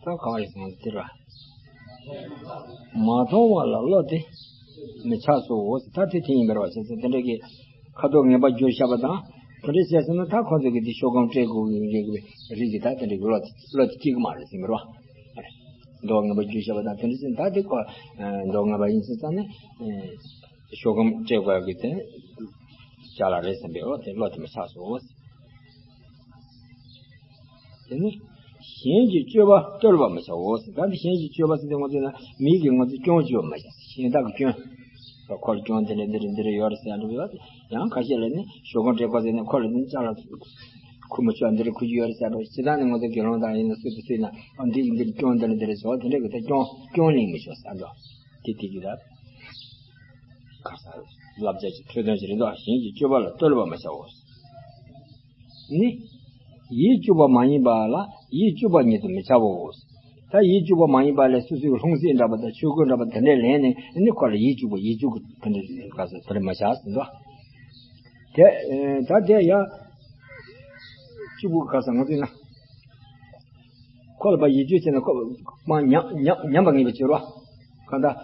ད་གང་ཡིན་སོང་དེ་ར། མ་མཐོང་བ་ལ་བློ་དེ་མི་ཆགས་སོ། ད་དེ་དེ་ཡིན་པར་བ་བྱས་ཚེ་དེ་འདྲ་གི་ཁ་དོག་ངན་པ་བསྒྱུར་བཞག་པ་དང་དེ་འདྲ་བྱས་སོང་ན་ད་ཁོ་ཚོ་གི་དེ་ཤོ་གམ་སྤྲད་དགོས་ཀྱི་རིགས་ཀྱི་ད་དེ་འདྲ་གི་བློ་དེ་བློ་དེ་སྐྱེ་གི་མ་རེད་ཟེར་གྱི་རེད་བ། མདོག་ངན་པ་བསྒྱུར་བཞག་པ་དང་དེ་འདྲ་བྱས་ད་དེ་ཁོ་མདོག་ངན་པ་ཡིན་ཟེར་ཙང་ནས་ཤོ་གམ་སྤྲད་དགོས་ཀྱི་དེ་ཅ་ལག་རེད་བསམ་པའི་བློ་དེ་བློ་དེ་མི་ཆགས་སོ། དེ་ནི་གཞན་གྱི་སྤྱོད་པ་བརྟོལ་བར་མི་བྱའོ། ད་ནི་གཞན་གྱི་སྤྱོད་པ་ཟེར་དུས་ང་ཚོས་ན་མིའི་གི་ང་ཚོས་སྐྱོན་བརྗོད་མ་བྱ། གཞན་དག་གི་སྐྱོན། ཁོར་སྐྱོན་དེ་འདྲ་འདི་འདྲ་འདི་འདྲ་ཡོད་རེད་ཟེར་འགྲོ་ཡོད། ཡང་ཁ་ཤས་ལ་ནི་ཞོགས་ཀོང་སྤྲད་དགོས་ཟེར་ནས་ཁོ་ལ་ནི་ཅ་ལག་ཁུ་མི་ཆོག་འདི་འདྲ་ཁུ་རྒྱུ་ཡོད་རེད་ཟེར་འགྲོ། སྤྱིར་བཏང་ནི་ང་ཚོ་དགེ་སློང་དག་ཡིན་ན་སུ་དེ་སུ་ཡིན་ན་ཨ་འདི་ཡིན་འདི་སྐྱོན་འདི་འདྲ་འདི་འདྲ་ཟེར་དེ་འདྲ་གི་ད་སྐྱོན་སྐྱོན་གླེང་མི་ཆོག་ཟེར་འགྲོ། དེ་དེ་གི་ད་ཁ་ས་བསླབ་བྱ་ཞིག་འཕྲོས་དོན་ཞིག་རེད་འདུག་གཞན་གྱི་སྤྱོད་པ་ལ་བརྟོལ་བར་མི་བྱའོ། ནི། ཡིད་གཅུགས་པ་མ་ཡིན་པ་ལ་ཡིད་གཅུགས་པ་ཉིད་དུ་མི་བྱའོ། ད་ཡིད་གཅུགས་པ་མ་ཡིན་པ་ལས་སོ་སོའི་ལྷུང་བཟེད་འདྲ་པོ་དང་ཆོས་གོས་འདྲ་པོ་དེ་འདྲས་ལེན་ནས་ནི་ཁོ་ལ་ཡིད་གཅུགས་པ་ཡིད་གཅུགས་དེ་འདྲས་ག་ས་དེ་འདྲས་མ་བྱ་ཟེར་འདུག་དེ་ད་དེ་ཡང་གཅིག་པུ་ག་ས་ང་ཚོས་ན་ཁོ་ལ་ཕར་ཡིད་གཅུགས་བྱས་ན་ཁོ་མ་ཉམས་ཉམས་ཉམས་པ་ངེས་པའི་ཕྱིར་རོ། གང་ལྟར།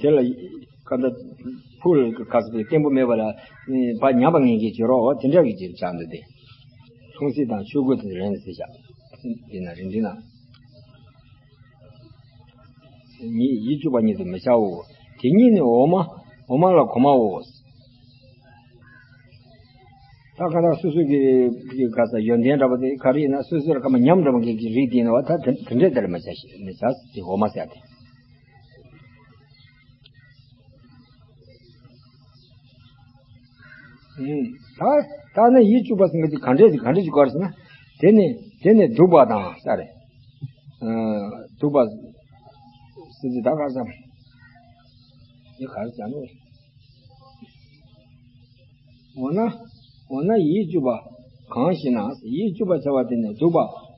དེ་ལ་ག་འདྲ་ཕུགས་ལ་ག་ཚོད་བརྟན་པོ་མེད་པ་ལ་ཕར་ཉམས་པ་ངེས་ཀྱི་བརྗོད་རོགས་དེ་འདྲ་གི་ཅིག་ཆགས་འདུག་སྟེ། ལྷུང་བཟེད་དང་ཆོས་གོས་དེ་ལེན་ཟེར་བཞག་དེ་ན་རིན་འདི་ན། ཉིད་ཡིད་གཅུགས་པ་ཉིད་དུ་མི་བྱའོ། དེ་ཉིད་ནི་འོག་མ། འོ་མ་ལ་གོ་མའོ། ད་ག་ད་སོ་སོ་གི་གི་ག་ས་ཡོན་ཏན་འདྲ་པོ་དེ་ག་རེ་ཡིན་ན་སོ་སོར་ག་མ་ཉམས་འདྲ་པོ་གི་གི་རིགས་དེ་ཡིན་ན་བ་ད་དེ་དེ་འདྲས་དེར་མ་བྱ་ཞིག་མི་བྱ་ཟེར་འོ་མ་ཟེར་ཏེ། ད་ད་ནི་ཡིད་གཅུགས་པ་ཟེར་མཁན་དེ་ག་འདྲས་ཀྱི་ག་འདྲས་ཀྱི་སྐོར་ཟེར་ན། དེ་ནི་དེ་ནི་སྡུག་པ་དང་ས་རེད། སྡུག་པ་ཟེར་དེ་ད་ག་ས་ཡི་ག་རེ་ཅང་ནོ། འོ་ན་འོ་ན་ཡིད་གཅུགས་པ་གང་ཞེ་ན། ཡིད་གཅུགས་པ་བྱ་བ་དེ་ནི་སྡུག་པ་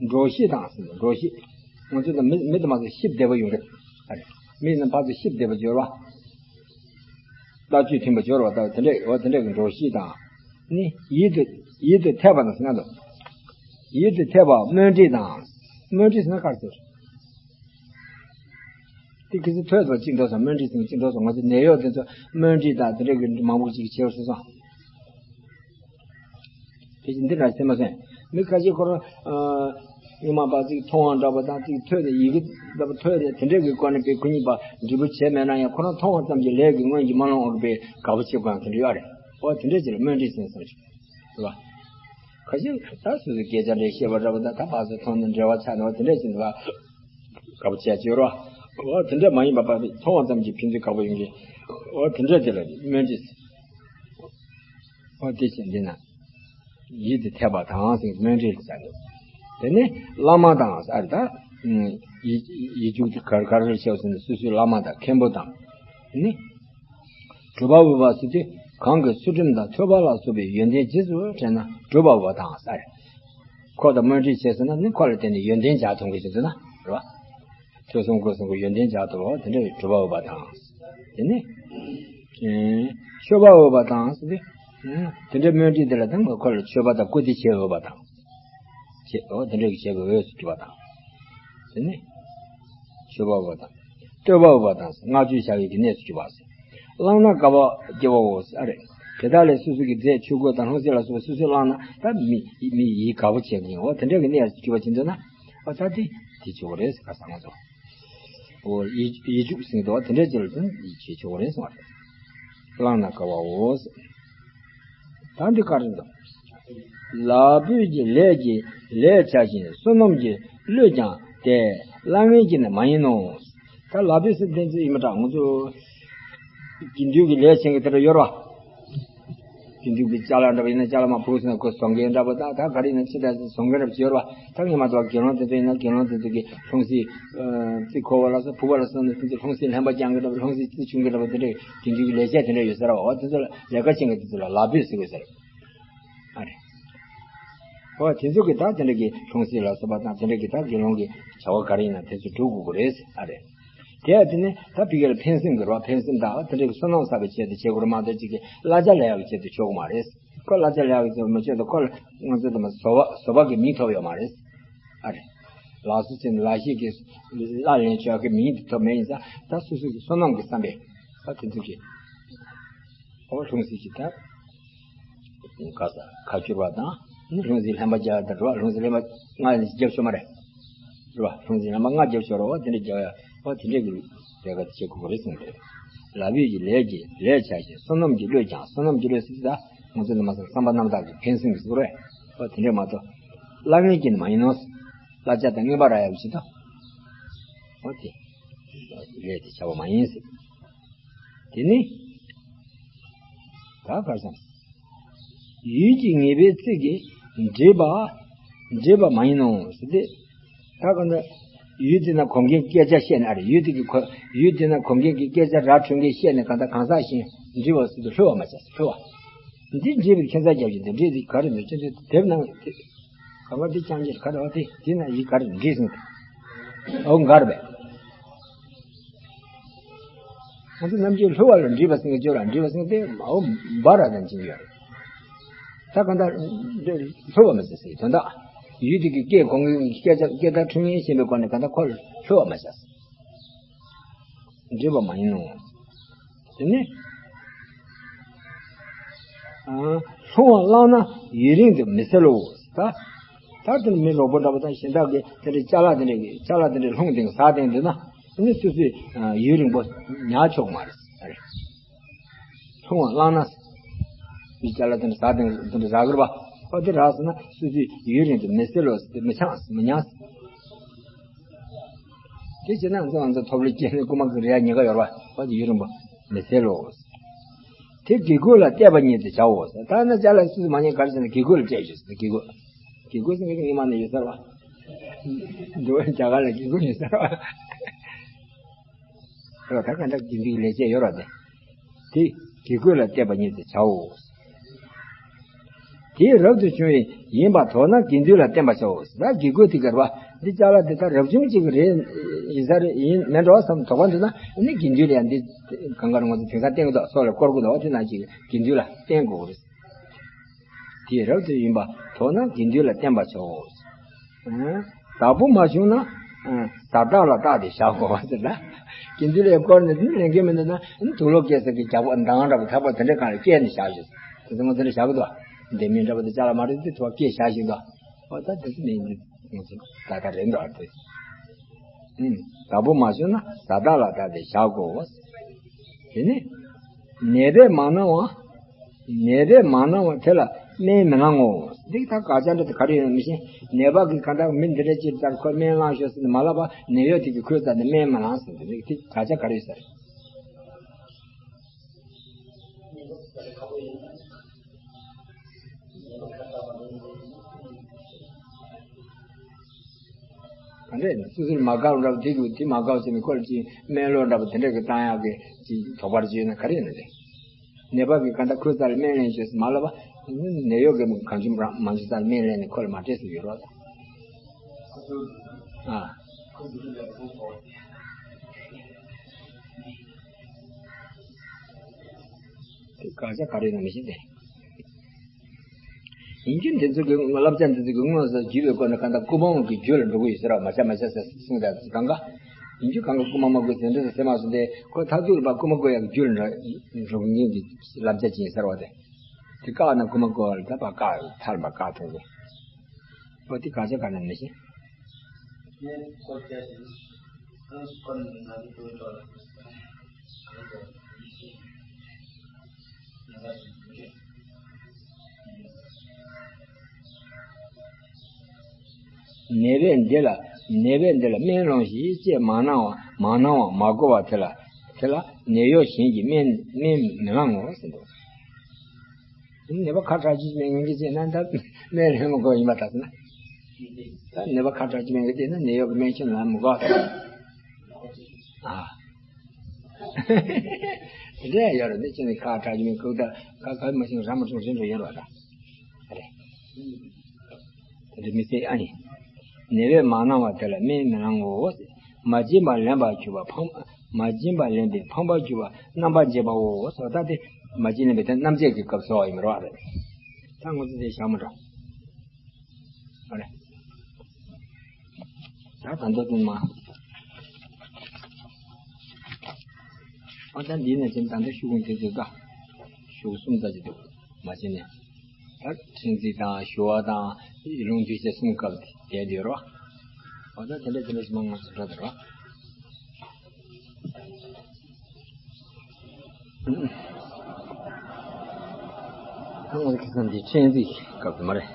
འགྲོགས་ཤེས་དང་ཟེར། འགྲོགས་ཤེས། ང་ཚོ་ད་མི་མི་དེ་མ་ཟད་ཤེས་བདེ་བ་ཡོང་གི་རེད། མི་ནི་ཕར་ཚུར་ཤེས་བདེ་བ་སྦྱོར་བ། ལྟ་སྤྱོད་མཐུན་པ་སྦྱོར་བ་དང་དེ་འདྲས་འོ་དེ་འདྲས་ཀྱི་འགྲོགས་ཤེས་དང་། ནི་ཡིད་དུ་ཡིད་དུ་འཐད་པ་དང་ཟེར་ན་འདུག་ཡིད་དུ་འཐད་པ་སྨོན་འདྲིས་དང་། སྨོན་འདྲིས་ཟེར་ན་ག་རེ་ཟེར། དེ་གི་ཚེ་ཐོས་དང་གཅིག་འགྲོ་སོང་། སྨོན་འདྲིས་ཟེར་གཅིག་འགྲོ་སོང་། ང་ཚོ་ནད་གཡོག་དེ་ཚོ་སྨོན་འདྲིས་དང་དེ་འདྲས་ཀྱི་མང་པོ་ཅིག་བྱེད་སོང་། དེ་བཞིན་འདི་འདྲ་སེམས་མ་སེམས། མི་ཁ་ཤས་ཁོ་རང་ཨ་སྔོན་མ་པ་ཅིག་མཐོང་བ་འདྲ་པོ་དང་ཅིག་ཐོས་ནས་ཡི་གེ་འདྲ་པོ་ཐོས་ནས་དེ་འདྲས་ཀྱི་སྒོ་ནས་པའི་ཁོ་གཉིས་པ་འབྲས་བུ་བྱས་མེད་ན་ཡང་ཁོ་རང་མཐོང་བ་ཙམ་གྱིས་ལས་ཀྱི་སྔོན་གྱི་རྨང་ལམ་འོག་པའི་དགའ་པོ་བྱེད་དགོས་ཡང་དེ་འདྲ་ཡོད་རེད། འོ་དེ་འདྲས་ཅིག་ལ་སྨོན་འདྲིས་ཟེར་སོང་ཞིག་རེད་བ། ཁ་ཤས་ད་སོ་སོའི་སྐད་ཆ་འདྲ་བཤད་པ་འདྲ་པོ་དང་ད་ཕར་ཚུར་མཐོང་ནས་འབྲེལ་བ་ཆགས་ནས་འོ་དེ་འདྲས་ཅིག་འདུག་བ། དགའ་པོ་བྱས་ཅིག་ཡོད་རེད་བ། འོ་དེ་འདྲས་མ་ཡིན་པ་པ་མཐོང་བ་ཙམ་གྱིས་ཕན་ཚུན་དགའ་པོ་ཡོང་གི། འོ་དེ་འདྲས་དེ་ལ་སྨོན་འདྲིས། འོ་དེ་བཞིན་འདི་ན། ཡིད་དུ་འཐད་པ་དང་ཟེར་སྨོན་འདྲིས་ལ་བྱ་འདུག་དེ་ནས་བླ་མ་དང་ཟེར་ད། ཡིད་ཡིད་གཅུགས་དེ་གར་གར་རེ་བྱས་ཟེར་ནས་སོ་སོའི་བླ་མ་དང་མཁན་པོ་དང་། ནི། གྲུབ་པ་འོས་པ་ཟེར་དུས་གང་གིས་ཚུལ་ཁྲིམས་དང་ཐོས་པ་ལ་སོགས་པའི་ཡོན་ཏན་རྗེས་སུ་དྲན་ན་གྲུབ་པ་འོས་པ་དང་ཟེར། ཁོ་དང་སྨོན་འདྲིས་བྱས་ཟེར་ན་ནི་ཁོ་ལ་བརྟེན་ནས་ཡོན་ཏན་སྦྱར་ཐུབ་མཁན་ཞིག་འདུག་ན་རེད་བ། ཐོས་བསམ་སྒོམ་གསུམ་གྱི་ཡོན་ཏན་སྦྱར་ཐུབ་པ་དེ་འདྲ་བའི་གྲུབ་པ་འོས་པ་དང་། དེ་ནི། མཆོད་པ་འོས་པ་དང་ཟེར་ཏེ། དེ་འདྲའི་སྨོན་འདྲིས་དེ་ལ་དང་ཁོ་ལ་མཆོད་པ་དང་བཀུར་སྟི་བྱེད་འོས་པ་དང་། བྱེད་འོ་དེ་འདྲ་གི་བྱེད་པའི་འོས་སུ་གྱུར་པ་དང་། དེ་ནི། མཆོད་པ་འོས་པ་དང་། བསྟོད་པ་འོས་པ་དང་བསྔགས་བརྗོད་བྱ་བའི་གི་གནས་སུ་གྱུར་པ་ཟེར། བླངས་ན་དགའ་བ་སྐྱེ་བའོ་ཟེར་ཨ་རེད། དེ་དག་ལས་སོ་སོ་གི་རྫས་ཆོས་གོས་དང་ལྷུང་བཟེད་ལ་སོགས་པ་སོ་སོས་བླངས་ན་ད་མི་མི་ཡིད་དགའ་པོ་བྱེད་མཁན་འོ་དེ་འདྲ་གི་གནས་སུ་གྱུར་པ་ཅིག་འདོད་ན། ཨ་ད་དེ་དེ་ཆོག་རེད་ཟེར་ག་ས་ང་ཚོ། འོ་ཡིད་ཡིད་གཅུགས་ཟིན་འདུག་དེ་འདྲ་ཅིག་ལ་ཡིད་ཆེས་ཆོག་རེད་གསུངས་པ་རེད། བླངས་ན་དགའ་བའོ་ཟེར། ད་འདི་ག་རེ་འདུག་ལག་པོས་ཀྱི་ལས་ཀྱི་ལས་བྱ་ཞིང་བསོད་ནམས་ཀྱི་བློས་ཀྱང་དེ་བླ་ངན་གྱི་ནི་མ་ཡིན་ནོ། ད་ལག་པས་ཟེར་དེ་ཚོ་ཡིན་མི་དྲག་ང་ཚོ་དགེ་འདུན་གྱི་ལས་བྱེད་མཁན་དེ་འདྲ་ཡོད་རེད་བ། དགེ་འདུན་གྱི་ཅ་ལག་འདྲ་པོ་ཡིན་ན་ཅ་ལག་མ་ཕུག་སོང་ན་ཁོ་བཟོ་མཁན་འདྲ་པོ་དང་ད་ག་རེ་ཡིན་ན་ཅི་ལྟར་བཟོ་མཁན་འདྲ་པོ་ཅིག་ཡོད་རེད་བ། ད་ངས་མ་གཏོགས་དགེ་སློང་དེ་ཚོ་ཡིན་ན་དགེ་སློང་དེ་ཚོ་གི་ལྷུང་བཟེད་རྩི་འཁོར་བ་ལ་སོགས་ཕུག་པ་ལ་སོགས་ནས་དེ་ཚོ་ལྷུང་བཟེད་ལྷན་པ་རྒྱག་མཁན་འདྲ་པོ་ལྷུང་བཟེད་རྩི་ཆུང་མཁན་འདྲ་པོ་དེ་འདྲ་དགེ་འདུན་གྱི་ལས་བྱེད་དེ་འདྲ་ཡོད་ས་རེད་བ། འོ་དེ་ཚོ་ལ་ལས་ཀ་བྱེད་མཁན་དེ་ཚོ་ལ་ལག་པས་ཟེར་དགོས་ས་རེད། ཨ་རེད། འོ་དེ་ཚོ་གི་ད་དེ་འདྲ་གི་ལྷུང་བཟེད་ལ་སོགས་པ་དང་དེ་འདྲ་གི་ད་དགེ་སློང་གི་བྱ་བ་ག་རེ་ཡིན་ན་དེ་ཚོ་སྒྲུབ་དགོས་ཀྱི་རེད་ཨ་རེད། དེ་ཡང་དེ་ནི་ད་ཕ་གི་ལ་ཕན་སེམས་དགོས་རེད་བ། ཕན་སེམས་དང་དེ་འདྲ་གི་བསོད་ནམས་བསགས་པའི་ཆེད་དུ་བྱེད་དགོས་རེད་མ་གཏོགས་ཅིག་གི་གླ་ཆ་ལེན་ཡག་གི་ཆེད་དུ་ཆོག་གི་མ་རེད། ཁོ་གླ་ཆ་ལེན་ཡག་གི་ཆེད་དུ་མ་བྱེད་དུ་ཁོ་ལ་ང་ཚོ་དང་མ་བཟོ་བ་བཟོ་བ་གི་མིང་ཐོབ་ཡོད་མ་རེད། ཨ་རེད། ལགས་སོ་ཟེར་ནས་ལག་ཤེས་ཀྱི་གླ་ལེན་ཆོག་གི་མིང་དེ་ཐོབ་མེད་ཡིན་ཙང་ད་སོ་སོ་གི་བསོད་ནམས་ཀྱི་བསམ་པས་ད་དེ་ཚོ་གི་ཨོ་ལྷུང་བཟེད་ཀྱི་ད། ག་ས་ཁ་བསྒྱུར་བ་དང་། ནི་ལྷུང་བཟེད་ལྷན་པ་རྒྱག་ཡ་དང་འགྲོ་བ་ལྷུང་བཟེད་ལྷན་པ་ལྔ་ནི་རྒྱབ་ཤོག་མ་རེད། རེད་བ། ལྷུང་བཟེད་ལྷན་པ་ལྔ་རྒྱབ་ཤོག་རོ་བ་དེ་འདྲ་རྒྱག་ཡ་བ་དེ་འདྲ་གི་ལས་ཀ་བྱེད་དགོས་རེད་གསུངས་ཏེ། ལག་པས་ཀྱི་ལས་ཀྱི་ལས་བྱ་ཞིང་བསོད་ནམས་ཀྱི་བློས་ཀྱང་བསོད་ནམས་ཀྱི་བློས་ཟེར་ད་ང་ཚོ་ནི་མ་སང་བསམ་པ་རྣམ་དག་གི་ཕན་སེམས་ཀྱི་གཟུགས་རེད་བ། དེ་འདྲ་མ་གཏོགས་བླ་ངན་གྱི་ནི་མ་ཡིན་ནོ། བླ་ཆ་དང་རྔན་པ་རག་ཡ་བྱེད་དོ། འོ་དེ་ལས་དེ་བྱ་བ་མ་ཡིན་ཟེར། དེ་ནི། ད་གར་སོང་། ཡུལ་གྱི་ངེས་པའི་ཚིག་གིས་འདྲེས་པ། འདྲེས་པ་མ་ཡིན་ནོ་ཟེར་ཏེ། ད་ག་ན་ཡུལ་དེ་ན་གོམས་མཁན་སྐད་ཆ་བཤད་ནས་ཨ་རེ་ཡུལ་དེ་གི་གོ་ཡུལ་དེ་ན་གོམས་མཁན་གྱི་སྐད་ཆ་ར་འཕྲོད་མཁན་བཤད་ནས་གང་ལྟར་གང་ཟག་གཞན་འདྲེས་པ་ཟེར་ཏེ་ལྷོད་པ་མ་བྱ་ཟེར་ལྷོད་པ། འདི་འདྲེས་པའི་ཁྱད་མཚར་རྒྱབ་ཀྱི་འདི་འདྲེས་དེ་ག་རེ་མི་ཚེ་འདི་དེབ་ནང་དེ། གང་ག་འདི་ཅང་ཅེས་ག་རེ་བ་དེ་དེ་ན་ཡི་ག་རེ་འདྲེས་ཟིན་ཏེ། ཨོ་ག་རེ་བས། ང་ཚོ་ནམ་རྒྱུན་ལྷོད་པ་ལ་འདྲེས་པ་ཟེར་གྱི་ཡོད་ར། འདྲེས་པ་ཟེར་དེ་མའོ་འབའ་ར་དང་ཅིག་ཡོད་རེད། ད་གང་ལྟར་ལྷོད་པ་མི་ཟེར་ཟེར་དོན་དག་ཡུལ་དེ་གི་སྐད་གོ་མཁན་གྱི་སྐད་ཆ་སྐད་བརྡ་འཕྲོད་མཁན་ཤེས་པའི་སྒོ་ནས་གང་ལྟར་ཁོ་ལ་ལྷོད་པ་མ་བྱ་ཟེར། འདྲེས་པ་མ་ཡིན་ནོ། དེ་ནི། ལྷུང་བ་བླངས་ན་ཡུན་རིང་དུ་མི་སེལ་ལོ། ད། ད་དེ་ནི་མི་རོགས་པོ་འདྲ་པོ་དང་གཞན་དག་གིས་དེ་འདྲའི་ཅ་ལག་དེ་འདྲའི་ཅ་ལག་དེ་འདྲའི་ལྷུང་སྟེ་ཟགས་སྟེ་འདུག་ན། དེ་ནི་སོ་སོས་ཡུན་རིང་པོ་ཉར་ཆོག་མ་རེད། འཐུང་བ་བླངས་ན། མི་ཅ་ལག་དེ་འདྲ་ཟ་དེ་འདྲ་ཟ་དགོས་པ། ཨོ་དེ་རག་སོང་ན་སོ་སོའི་ཡུན་རིང་དུ་མི་སེལ་ལོ་ཟེར་ཏེ་མི་འཆང་མི་ཉམས། དེ་བྱས་ན་ང་ཚོ་ང་ཚོ་ཐོབ་ལོ་སྐྱེས་ནས་རྐུ་མ་གི་རེ་ཡ་ཉེན་ཁ་ཡོད་རེད་པ། ཨོ་དེ་ཡུན་རིང་པོ་མི་སེལ་ལོ། དེ་དགེ་སྐོས་ལ་གཏད་པ་ཉིད་དུ་བྱའོ། ད་ན་ཅ་ལག་སོ་སོ་མ་ཉན་ག་རེ་ཟེར་ན་དགེ་སྐོས་ལ་སྤྲད་ཤོག་ཟེར། དགེ་སྐོས། དགེ་སྐོས་ཟེར་མཁན་གྱི་མི་མང་ནས་ཡོད་ས་རེད་པ། འགྲོ་བའི་རྒྱ་གར་ལ་དགེ་སྐོས་ཡོད་ས་རེད་པ། རེད་པ། ད་ག་འདྲ་དགེ་འདུན་གྱི་ལས་བྱེད་ཡོད་རེད་པ། དེ་དེ་དགེ་སྐོས་ལ་གཏད་པ་ཉིད་དུ་བྱའོ། དེས་རབ་ཏུ་བྱུང་བའི་ཡིན་པ་མདོར་ན་དགེ་འདུན་ལ་བསྟན་པར་བྱའོ། ད་དགེ་སྐོས་དེ་ག་རེ་པ། འདི་ཅ་ལག་དེ་ད་རབ་བྱུང་གཅིག་གི་རེད་ཡིན་ས་རེད་ཡིན་མེད་འགྲོ་བསམ་དོགས་པ་འདུག་ན་ནི་དགེ་འདུན་ལ་ཡང་འདི་གང་ག་རུ་ང་ཚོ་དེང་སང་བསྟན་གྱི་འདུག་སྲོག་ལ་དཀོར་དགོས་འདུག་བ། དེ་ནང་གཅིག་དགེ་འདུན་ལ་བསྟན་དགོས་རེད། དེས་རབ་ཏུ་ཡིན་པ་མདོར་ན་དགེ་འདུན་ལ་བསྟན་པར་བྱའོ། ཨ། བདག་པོ་མ་བྱུང་ན། ཨ། བཟའ་ཟླ་ལ་བརྟགས་ཏེ་བཞག་དགོས་པ་ཟེར་ན། དགེ་འདུན་ལ་བསྐོར་ནས་དེ་ལེན་མཁན་མི་འདུག་ན་དུག་ལོག་སྐྱེ་ས་གི་རྒྱག་པ་འདང་འདྲ་པོ་ཐག་པ་དེ་འདྲའི་སྒང་ལ་བསྐྱལ་ནས་བཞག་ཞིག་དེ་ཚོ་ང་ཚོ་འདྲ་བཞག་གི་འདུག་དེ་མིན་འདྲ་པོ་དེ་ཅ་ལག་མ་རེད་དེ་ཐུ་བ་སྐྱེལ་བཞག་ཞིག་འདུག་ཨོ་ད་དེ་ཚོ་མིན་འདི་ང་ཚོ་ད་ལྟ་རེད་འདུག་ཨ་དེ། ཨུམ། བདག་པོ་མ་བྱུང་ན་བཟའ་ཟླ་ལ་བརྟགས་ཏེ་བཞག་དགོས། དེ་ནི། ནད་པས་མ་གནང་བ། ནད་པས་མ་གནང་བ་དེ་ལ་སྨན་མི་བླང་ངོ་། འདི་ད་དགག་བྱ་འདྲ་དེ་ག་རེ་ཡོད་ན་མི་ཤེས། ནད་པ་གིས་གང་ལྟར་མི་འདི་འདྲ་ཅིག་ལྟར་ཁོས་སྨན་བླང་ཤོག་ཟེར་ནས་མ་ལབ་པ་ནད་གཡོག་དེ་གིས་ཁོའི་རྩ་ནས་སྨན་མི་བླང་ཟེར་འདི་འདི་དགག་བྱ་ག་རེ་ཡོད་ས་རེད། ག་འདྲས་སོ་སོར་མ་དགའ་བ་འདྲ་པོ་དེ་གི་དེ་མ་དགའ་བ་བྱས་ནས་ཁོ་ལ་ཅིག་སྨན་སློབ་འདྲ་པོ་དེ་འདྲས་ཀྱི་བཏང་ཡག་གི་ཅིག་དོགས་པ་ཅིག་ཡོད་ན་ག་རེ་ཡོད་ན་རེད། ནད་པ་གིས་གང་ལྟར་ཁོའི་རྩ་ལ་སྨན་ལེན་ཤོག་ཟེར་མ་ལབ་པ། ནད་གཡོག་གིས་གང་བྱུང་མང་བྱུང་རྩ་ལ་སྨན་ལེན་ནས་ཁོ་ལ་མ་སྤྲད་ཟེར་ཡོད་རོགས། ཨ། དེ་དགག་བྱ་ག་རེ་ཡོད་ན་མི་ཤེས་ཏེ། ཡིན་རྒྱུ་འདི་ཚོ་གི་བསླབ་བྱ་འདི་ཚོ་གི་མངོན་སུམ་བརྒྱུད་པའི་སྒོ་ནས་གང་ལྟར་ཀུན་སློང་གི་རྒྱུད་ལ་འགྲོ་གི་ཡོད་ཟེར་བ་མ་བྱ་མ་བྱ་ཟེར་གསུངས་ཏེ་གང་ག་ཡིན་རྒྱུ་གང་ག་ཀུན་སློང་མ་དགོས་ཟེར་འདྲ་ཟེར་མ་སོང་སྟེ་ཁོ་མཐར་ཐུག་ལ་ཕར་ཀུན་སློང་དགོས་ཡག་གི་རྒྱུད་ལ་འགྲོ་གི་ཡིན་གྱི་བསླབ་བྱ་ཅིག་ཡིན་ཟེར་བ་དེ། དེ་བཀག་ན་ཀུན་སློང་དགོས་པ་ལ་ད་ཕར་བཀག་ཐལ་མ་བཀག་ཐུབ་གི། ཨོ་དེ་དགག་བྱ་ག་ནས་མི་ཤེས། ནད་པས་འདི་ལ་ནད་པས་འདི་ལ་སྨན་སློང་ཞིག་ཅེས་མ་གནང་བ་མ་གནང་བ་མ་གོ་བ་དེ་ལ་དེ་ལ་ནད་གཡོག་གཞན་གྱིས་སྨན་སྨན་མི་བླང་ངོ་ཟེར་འདུག་ནད་པ་ཁ་གྲག་རྒྱུ་མེད་ངན་གྱིས་བྱས་ན་ད་སྨན་ལེན་མི་དགོས་ཡིན་པ་ད་ཟེར་ན། ད་ནད་པ་ཁ་གྲག་རྒྱུ་མེད་ངན་བྱས་ན་ནད་གཡོག་གི་སྨན་ཁྱོན་ལ་མི་དགོས། ཨ། དེ་འདྲ་ཡོད་རེད། འདི་ཁྱོད་ནི་ཁ་གྲག་རྒྱུ་མེད་ཁུག་ད་ཁ་ཁ་མ་ཤེས་ར་མ་ཆུང་ཟིན་འགྲོ་ཡོད་རེད་ད། རེད། དེ་འདྲ་མི་ཚེ་ཨ་ནི། ནད་པས་མ་གནང་བ་དེ་ལ་སྨན་མི་གནང་ངོ་། མ་བྱིན་པ་ལེན་པར་གྱུར་པ་ཕངས། མ་བྱིན་པ་ལེན་པས་ཕངས་པར་གྱུར་པ་རྣམ་པར་འབྱེད་པའོ་ཟེར་བ་ད་དེ་མ་བྱིན་ལེན་པའི་དེ་རྣམ་འབྱེད་ཀྱི་སྐབས་སུ་ཡིན་པ་རེད། ད་ང་ཚོ་དེ་བཞག་མ་འགྲོ། ཨ་རེ། ད་ད་མདོ་དོན་མ། ཨ་ད་འདི་ནས་ཅན་ད་ལྟ་ཤུ་གུང་དེ་ཚོ་ད། ཤུ་གུ་གསུམ་ཙམ་ཅིག་འདུག་མ་བྱས་ནས། ད་ཕྲེང་རྩིས་དང་ཞུ་བ་དང་ལུང་བསྡུས་བཅས་གསུམ་སྐབས་དེ་དེ་རོ། ཨ་ད་དེ་འདྲ་དེ་འདྲ་ཞིག་མང་ང་ཚོ་འགྲོ་དེ་རོ། ཁོང་གི་ཁ་སང་འདི་ཕྲེང་རྩིས་སྐབས་དུ་མ་རེད།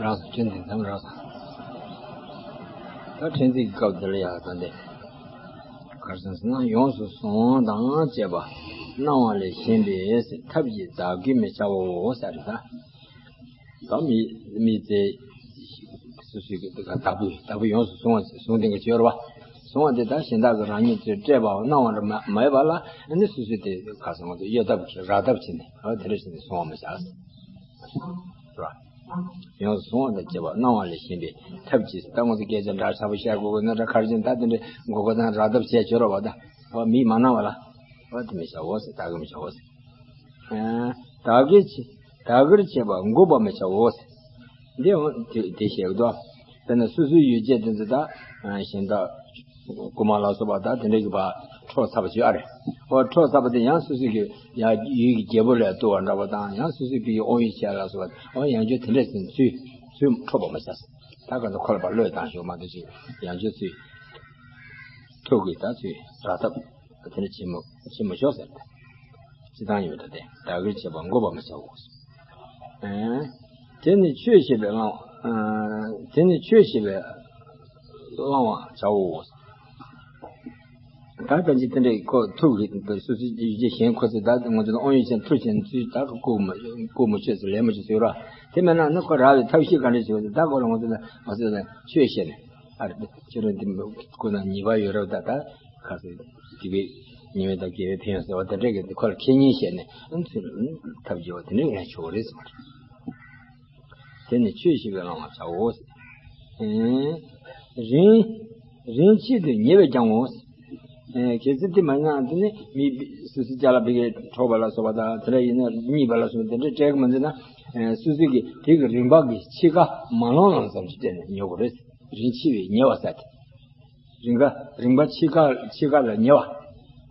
རང་སུ་ཕྲེང་རྩིས་དམ་རང་སུ། ད་ཕྲེང་རྩིས་ཀྱི་སྐབས་འདི་ལ་ཡག་ད་འདི། གར་སོང་ཟེར་ན་ཡོངས་སུ་བཟུང་དང་བཅས་པ་གནང་བ་ལས་གཞན་པའི་ཐབས་ཀྱིས་བདག་གིས་མི་བྱའོ་ཟེར་ད། ད་མི་མི་ཚེ་སོ་སོའི་བདག་པོས་བདག་པོས་ཡོངས་སུ་བཟུང་བ་བཟུང་སྟེ་ག་ཅོར་བ་བཟུང་བ་དེ་དག་གཞན་དག་གིས་རང་ཉིད་ཚོས་སྤྲད་པའམ་གནང་བར་མ་མ་ཡོད་པ་ལ་ནི་སོ་སོའི་དེ་གར་སོང་གཡོ་ཐབས་ཀྱིས་རག་ཐབས་བྱས་ནས་ཨ་དེ་འདྲ་བྱས་ནས་བཟུང་བ་མི་བྱ། ར། ཡོངས་སུ་བཟུང་བ་དང་བཅས་པ་གནང་བ་ལས་གཞན་པའི་ཐབས་ཀྱིས་ད་ང་ཚོ་སྐད་ཆ་འདྲ་ཆགས་པོ་བཤད་དགོས་དགོས་ན་འདྲ་གར་ཅན་ད་དེ་འདྲའི་མགོ་སྐོར་དང་རག་ཐབས་བྱས་བྱོས་རོགས་པ་ད་ཨོ་མིས་མ་གནང་བ་ལ་ཨོ་དེ་མི་བྱའོ་ཟེར་བདག་གིས་མི་བྱའོ་ཟེར། བདག་གིས་བདག་གིར་བྱེད་པ་འགུགས་པ་མི་བྱའོ་ཟེར། འདི་འོ་དེ་དེ་བཤད་གི་འདུག་དཔེར་ན་སོ་སོའི་ཡོ་བྱད་དེ་ཚོ་ད་གཞན་དག་རྐུ་མ་ལ་སོགས་པ་ད་དེ་འདྲ་གི་བ། འཕྲོག་ཚར་བ་ཅིག་ཨ་རེད། འོ་འཕྲོག་ཚར་བ་དེ་ཡང་སོ་སོ་གི་ཡང་ཡུལ་གྱི་རྒྱལ་པོ་ལ་གཏུག་པ་འདྲ་བ་དང་ཡང་སོ་སོའི་གི་དབང་ཡོད་བྱས་ལ་སོགས་པ་འོ་ཡང་བསྐྱར་དེ་འདྲ་ཟེར་ཚུལ་ཚུལ་འཕྲོག་པ་མ་བྱ་ཟེར། ད་ག་ཚོད་ཁོ་ལ་ཕར་བློས་བཏང་ཞོག་མ་གཏོགས་ཅིག་ཡང་བསྐྱར་ཚུལ་ཐུག་གི་ད་ཚུལ་རག་ཐབས་དེ་འདྲ་བྱེད་མ་བྱེད་མ་ཤོག་ཟེར་ཏེ། སྤྱི་བཏང་ཡོད་ད་དེ་བདག་གིར་བྱེད་པ་འགོག་པར་མི་བྱའོ། ཨ་དེ་ནི་ཆོས་ཞེས་པས་བླང་བ། ཨ་དེ་ནི་ཆོས་ཞེས་པས་བླང་བར་བྱའོ། ད་ལྟ་ཅི་དེ་འདྲའི་ཁོ་ཐུག་གི་སོ་སོའི་ཡུལ་གྱི་གཞན་ཁོ་ཚོས་ད་ང་ཚོ་ལ་དབང་ཡོད་ཅན་ཐུག་ཅན་ཚུལ་ད་ཁོ་བཀུག་མ་བཀུག་མ་ཆོད་ཟེར་ལེན་མ་ཆོད་ཟེར་ར། དེ་མེད་ན་ནི་ཁོ་རག་པའི་ཐབས་ཤེས་ག་འདྲ་བྱེད་ཟེར་ད་ཁོ་ལ་ང་ཚོ་ལ་ང་ཚོ་ལ་ཆོས་བཤད་ནས་ཨ་རེ་ཁྱེད་རང་འདི་ཁོ་ན་ཉེས་པ་ཡོད་རབས་ད་ད་ག་ཚོད་དེ་བས་ཉེས་པ་དང་དགེ་བའི་ཕན་ཡོན་ཟེར་བ་དེ་འདྲ་གི་ཁོ་ལ་ཁས་ཉེན་བཤད་ནས་ཨ་ཚུལ་ཐབས་བྱེད་པ་དེ་འདྲ་ལེན་ཆོག་གི་རེད་ཟེར་བ་རེད། དེ་ནི་ཆོས་ཞེས་པས་བླང་བར་བྱའོ། ཨེ། རིན། རིན་ཆེད་དུ་ཉེ་བས་ཀྱང་ངོ་། ཨེ་གལ་སྲིད་དེ་མ་ཡིན་ན་དེ་ནི་མི་སོ་སོའི་ཅ་ལག་ཕ་གིར་འཕྲོག་པ་ལ་སོགས་པ་དང་དེ་འདྲ་ཡིན་ན་རྙེད་པ་ལ་སོགས་པ་དེ་འདྲ་སྤྲད་གི་མ་འདུག་ན། ཨེ་སོ་སོའི་གི་དེ་གི་རིན་པ་གི་ཕྱེད་ཀ་མ་ལོན་ལོན་ཙམ་ཞིག་སྤྲད་ནས་ཉོ་དགོས་རེད། རིན་ཆེ་བས་ཉེ་བ་ཟེར་ཏེ། རིན་ག་རིན་པ་ཕྱེད་ཀ་ཕྱེད་ཀ་ལ་ཉེ་བ།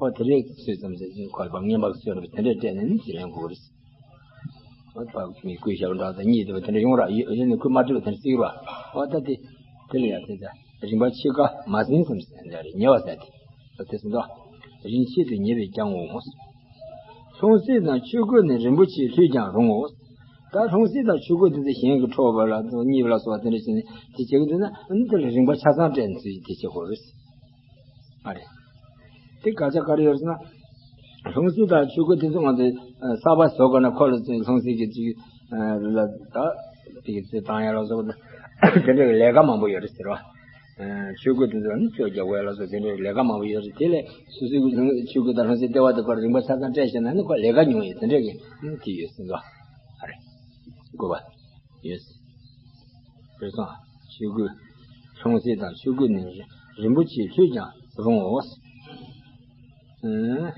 ཨོ་དེ་འདྲའི་ཚོད་ཙམ་ཞིག་ཁོ་ལ་ཕར་རྔན་པ་གི་ཚོད་རེད་པ་དེ་འདྲ་སྤྲད་ནས་ནི་དེ་ལེན་དགོས་རེད། ཨོ་ཕ་མི་བསྐུས་བཞག་འདྲ་དང་གཉིད་དེ་བ་དེ་འདྲ་ཡོང་ར་ཡོད་ནི་ཁོས་མ་སྤྲད་པ་དེ་འདྲ་བརྩིགས་ར། ཨོ་ད་དེ་དེ་ལ་ཡང་དེ་ད་རིན་པ་ཕྱེད་ཀ་མ་ཟིན་ཙམ་ཟེར་འདྲ་རེད་ཉེ་བ་ཟེར་དེ། ཨོ་དེ་ཟིན་ཏོ། རིན་ཆེད་དུ་ཉེ་བས་ཀྱང་ངོ་། ལྷུང་བཟེད་དང་ཆོས་གོས་ནི་རིན་པོ་ཆེས་ལྷོད་ཀྱང་རུང་ངོ་། ད་ལྷུང་བཟེད་དང་ཆོས་གོས་དེ་ཚོ་གཞན་གྱིས་འཕྲོག་པ་ལ་རྙེད་པ་ལ་སོགས་པ་དེ་འདྲ་བྱས་ནས་དེ་བྱེད་ཀྱི་འདུག་ན་ཨ་ནི་དེ་ལ་རིན་པ་ཆ་ཚང་སྤྲད་ནས་ཚུལ་དེ་བྱེད་དགོས་རེད། ཨ་རེ། དེ་དགག་བྱ་ག་རེ་ཡོད་ཟེར་ན། ལྷུང་བཟེད་དང་ཆོས་གོས་དེ་ཚོ་ང་ཚོས་ཨ་གསར་པ་བཟོ་དགོས་ན་ཁོ་ལ་ཚོས་ལྷུང་བཟེད་ཀྱི་ཅིག་ཨ་ལ་ད་དེ་གི་ཚོས་བཏང་ཡ་ལ་སོགས་པ་དེ་འདྲ་གི་ལས་ཀ་མང་པོ་ཡོད་རེད་ཟེར་བ། ཨ་ཆོས་གོས་དེ་ཚོ་ནི་ཚོས་རྒྱག་དགོས་ཡ་ལ་སོགས་དེ་འདྲའི་ལས་ཀ་མང་པོ་ཡོད་རེད། དེ་ལས་སོ་སོའི་ཆོས་གོས་དང་ལྷུང་བཟེད་ལྟེ་བ་དེ་ཁོ་རིན་པ་ཆ་ཚང་སྤྲད་བྱས་ན་ནི་ཁོ་ལས་ཀ་ཉུང་ཡོད་དེ་འདྲ་གི་ནི་དེ་ཡོད་ཟེར་བ། ཨ་རེ། དགོས་པ་ཡོད། རེད་སོང་། ཆོས་གོས། ལྷུང་བཟེད་དང་ཆོས་གོས་ནི་རིན་པོ་ཆེས་ལྷོད་ཀྱང་རུང་ངོ་། ཨེ།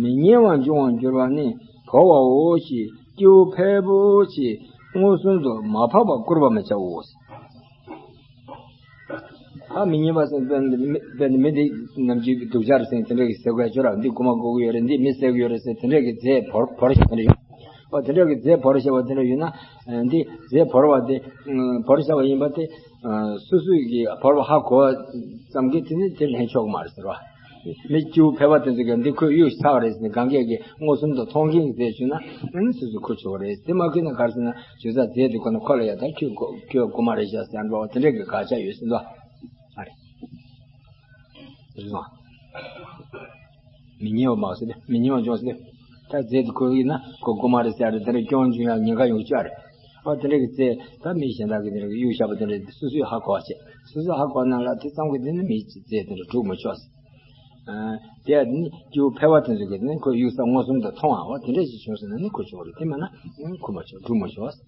མི་ཉེ་བར་འབྱུང་བར་འགྱུར་བ་ནི་བོར་བའོ་ཞེས་སྐྱེ་བོ་ཕལ་པོ་ཆེས་མངོན་སུམ་དུ་མ་ཕབ་པར་བཀུར་བར་མི་བྱའོ། ད་མི་ཉེ་བ་ཟེར་དཔེར་ན་མི་དཔེར་ན་མི་འདི་ནམ་རྒྱུན་གྱི་སྡུག་ཅག་རེད་ཟེར་དེ་འདྲ་གི་ཟེར་དགོས་ཡ་ཅོ་ར་འདི་རྐུ་མ་རྐུ་གི་ཡོད་རེད། འདི་མི་བསད་གི་ཡོད་རེད་ཟེར་དེ་འདྲ་གི་རྫས་བོར་བོར་ཤེས་པ་འདྲ་ཡོད། ཨོ་དེ་འདྲ་གི་རྫས་བོར་ཤེས་པ་དེ་འདྲ་ཡོད་ན་འདི་རྫས་བོར་བ་དེ་བོར་ཤེས་པ་ཡིན་པ་དེ་སོ་སོས་ཀྱི་བོར་བ་ཧ་གོ་བ་ཙམ་གྱིས་དེ་ནི་དེ་ལེན་ཆོག་གི་མ་རེད་ཟེར་བ། མི་སྐྱེ་བོ་ཕལ་པ་དེ་ཚོ་གིས་འདི་ཁོས་གཡུག་ཚར་བ་རེད་ཟེར་ནས་གང་གས་ཀྱིས་མངོན་སུམ་དུ་མཐོང་མཁན་གྱི་རྫས་བྱུང་ན་ཨ་ནི་སོ་སོས་འཁུར་ཆོག་གི་རེད། དེ་མ་འཁུར་ན་ག་རེ་ཟེར་ན་བྱས་ཙང་རྫས་དེ་ཁོ་ན་ཁོ་ལ་ཡ་ད་ཁྱོད་ཁོ་ཁྱོད་རྐུ་མ་རེད་ཤག་ཟེར་འགྲོ་བ་དེ་འདྲ་གི་དགག་བྱ་ཡོད་ཟེར་འདུག་ཨ་རེ། རེད་སོང་། མི་ཉེ་བ་མ་ཟེར་ཏེ་མི་ཉེ་བ་འཇོག་ཟེར་ཏེ། ད་རྫས་དེ་ཁོ་ཡིན་ན་ཁོ་རྐུ་མ་རེད་ཟེར་རེད། དེ་འདྲ་སྐྱོན་འབྱུང་ཡ་ཉེན་ཁ་ཡོང་གི་ཅག་རེད། ཨ་དེ་འདྲ་གི་རྫས་ད་མི་གཞན་དག་གིས་དེ་འདྲ་གི་གཡུག་བཞག་པ་དེ་འདྲ་སོ་སོས་ཧ་གོ་བ་བྱེད། སོ་སོས་ཧ་གོ་ན་ལ་དེ་ཙམ་གྱིས་དེ་ནི་མིའི་རྫས་དེ་འདྲ་སྒྲུག་མི་ཆོག་ཟེར། ཨ་དེ་ཡང་དེ་ནི་སྐྱེ་བོ་ཕལ་པ་དེ་ཚོ་གིས་དེ་ནི་ཁོས་གཡུག་ས་མངོན་སུམ་དུ་མཐོང་བ་འོ་དེ་འདྲ་ཞིག་བྱུང་སོང་ན་ནི་འཁུར་ཆོག་གི་རེད། དེ་མེད་ན་འཁུར་མ་ཆོག་སྒྲུག་མ་ཆོག་ཟེར།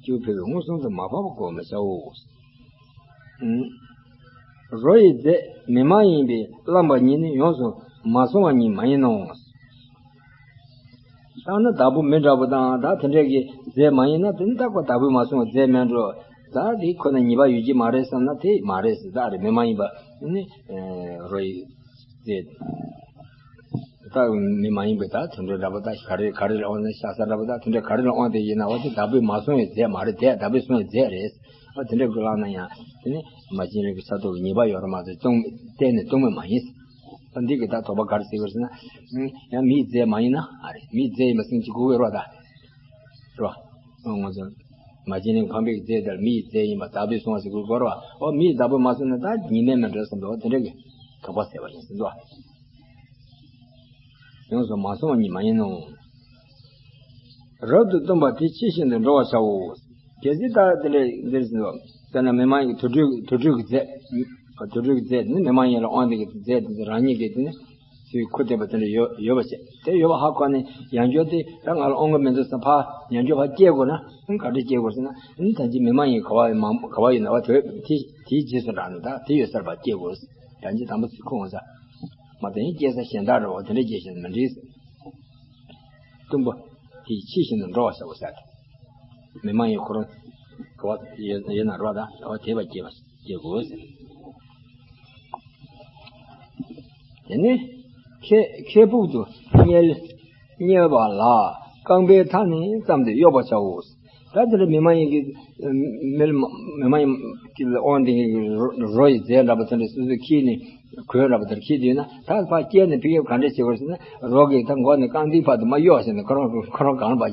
སྐྱེ་བོ་ཕལ་པའི་མངོན་སུམ་དུ་མ་ཕབ་པར་བཀུར་མི་བྱའོ། ཨུམ། རོ་ཡི་རྫས་མི་མ་ཡིན་པས་བླངས་པ་ཉིད་ནི་ཡོངས་སུ་མ་བཟུང་བ་ཉིད་མ་ཡིན་ནོ། ད་ནི་བདག་པོ་མི་འདྲ་པོ་དང་ད་དེ་འདྲ་གི་རྫས་མ་ཡིན་ན་དེ་ནི་ད་ཁོ་བདག་པོས་མ་བཟུང་བའི་རྫས་མིན་འགྲོ། ད་དེ་ཁོ་ན་ཉེས་པ་ཡོད་ཀྱི་མ་རེད་བསམ་ན་དེ་མ་རེད་ཟེར། ད་རེད་མི་མ་ཡིན་པ་ནི་རོ་ཡི་རྫས། ད་མི་མ་ཡིན་པའི་ད་དུད་འགྲོ་འདྲ་པོ་ད་ག་རེ་ག་རེ་ལ་དབང་ན་ཤ་ཟ་འདྲ་པོ་ད་དེ་འདྲ་ག་རེ་ལ་དབང་དེ་ཡིན་ན་འོ་དེ་བདག་པོས་མ་བཟུང་བའི་རྫས་མ་རེད། དེ་བདག་པོས་བཟུང་བའི་རྫས་རེད། འོ་དེ་འདྲ་དགོས་ལབ་ན་ཡང་དེ་ནི་མ་བྱིན་ལེན་གྱི་ས་ཐོག་གི་ཉེས་པ་ཡོད་རེད་མ་གཏོགས་བཏང་གཏན་ནས་བཏང་མེད་མ་ཡིན། འོ་འདི་གི་ད་དོགས་པ་ག་རེ་ཟེར་དགོས་ཟེར་ན། ཡང་མིའི་རྫས་མ་ཡིན་ན་ཨ་རེད། མིའི་རྫས་ཡིན་པ་སེམས་ཀྱིས་གོ་དགོས་རེད་ད། རེད་བ། ང་ཚོ་མ་བྱིན་ལེན་ཁང་པའི་རྫས་དེར་མིའི་རྫས་ཡིན་པ་བདག་པོས་བཟུང་བ་ཟེར་དགོས་རེད་བ། འོ་མིས་བདག་པོས་མ་བཟུང་ན་ད་ཉེས་མེད་མིན་འགྲོ་བསམ་པའི་འོ་དེ་འདྲ་གི་དོགས་པ་ཟེར་བ་ཡིན་ཟེར་འདུག་ཡོངས་སུ་མ་བཟུང་བ་ཉིད་མ་ཡིན་ནོ། རབ་ཏུ་བཏུམས་པ་དེ་ཕྱི་བཞིན་དུ་འགྲོ་བར་བྱའོ། གལ་སྲིད་ད་དེ་འདྲ་འདིར་ཟེར་བ་དཔེར་ན་མི་མ་ཡིན་དུད་འགྲོའི་དུད་འགྲོའི་རྫས། དུད་འགྲོའི་རྫས་ནི་མི་མ་ཡིན་ལ་དབང་དེ་གི་རྫས་དེ་ཚོ་རང་ཉིད་ཀྱི་དེ་ནི་ཚུར་ཁུར་བསྡད་པ་དེ་འདྲ་ཡོད་ཡོད་པ་བྱས། དེ་ཡོད་པ་ཧ་གོ་ནས་ཡང་བསྐྱར་དེ་ད་ང་ལ་དབང་གི་མི་འདུག་ཟེར་ཕར་ཡང་བསྐྱར་ཕར་སྐྱེལ་དགོས་ན་ག་འདྲ་སྐྱེལ་དགོས་ཟེར་ན། ནི་ད་ཅི་མི་མ་ཡིན་ག་བ་ཡིན་མ་ག་བ་ཡིན་ན་བ་དེ་དེ་དེའི་རྗེས་སུ་འབྲངས་ནས་ད་དེ་ཡོད་སར་ཕར་སྐྱེལ་དགོས། ད་ཅི་དམ་པ་ཚུར་ཁུར་འོང་ས་མ་དེ་ཡིན་སྐྱེལ་ས་གཞན་དག་རེད་བ། དེ་འདྲ་སྐྱེལ་ཤེས་ན་མི་འགྲིག་ཟེར། བཏུམས་པ་དེ་ཕྱི་བཞིན་དུ་འགྲོ་བར་བྱའོ་ཟེར་ཏེ། མི་མ་ཡིན་ཁོ་རང་ག་བ་ཡོད་ན་རོ་ད་ག་བ་དེ་བ་སྐྱེལ་བ་སྐྱེལ་དགོས་ཟེར། དེ་ནས་ཁེ་ཁེ་སྦུག་ཏུ་བསྙལ་བསྙལ་བ་ལ་རྐང་པའི་མཐའ་ནས་བརྩམས་ཏེ་གཡོགས་པར་བྱའོ། ད་དེ་འདྲ་མི་མ་ཡིན་གྱི་མི་མི་མ་ཡིན་གྱི་དབང་ལྡན་གྱི་རོ་རོ་ཡི་རྫས་འདྲ་པོ་དེ་འདྲ་སོ་སོའི་ཁྱེར་ནས་གོས་འདྲ་པོ་དེར་ཁྱེར་དུས་ན། ད་ཕར་བསྐྱལ་ནས་ཕ་གིར་ག་འདྲ་བྱེད་དགོས་ཟེར་ན། རོ་གིས་ད་མགོ་ནས་རྐང་མཐིལ་བར་དུ་མར་གཡོགས་བྱས་ནས་ཁོ་རང་ཁོ་རང་གང་ལ་ཕར་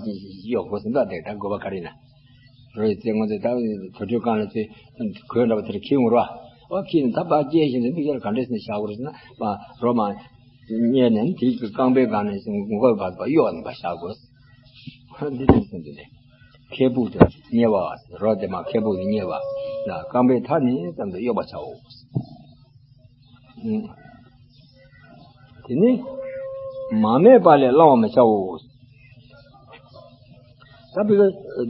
གཡོགས་དགོས་ཟེར་ན། ད་དེ་ད་དགོས་པ་ག་རེ་ཡིན་ན། རོ་ཡི་རྫས་ངོ་ཚ་ད་དུར་ཁྲོད་ཁང་ལ་ཚུར་གོས་འདྲ་པོ་དེར་ཁྱེར་འོང་རོ། འོ་ཁྱེར་ནས་ད་ཕར་བསྐྱལ་བཞིན་དུ་ཕ་གིར་ག་འདྲ་ཟེར་ནས་བཞག་དགོས་ཟེར་ན། མར་རོ་མར་བསྙལ་ནས་དེའི་རྐང་པའི་སྒང་ནས་མགོའི་བར་དུ་གཡོགས་ནས་ཕར་བཞག་དགོས། འདི་འདྲ་ཟེར་འདི་ནས་ཁེ་སྦུག་ཏུ་བསྙལ་བ། རོ་དེ་མར་ཁེ་སྦུག་ཏུ་བསྙལ་བ། ལ་རྐང་པའི་མཐའ་ནས་བརྩམས་ཏེ་གཡོགས་པར་བྱའོ། དེ་ནི་མ་སྨད་པ་ལས་བླང་བར་མི་བྱའོ། ད་བི་ག་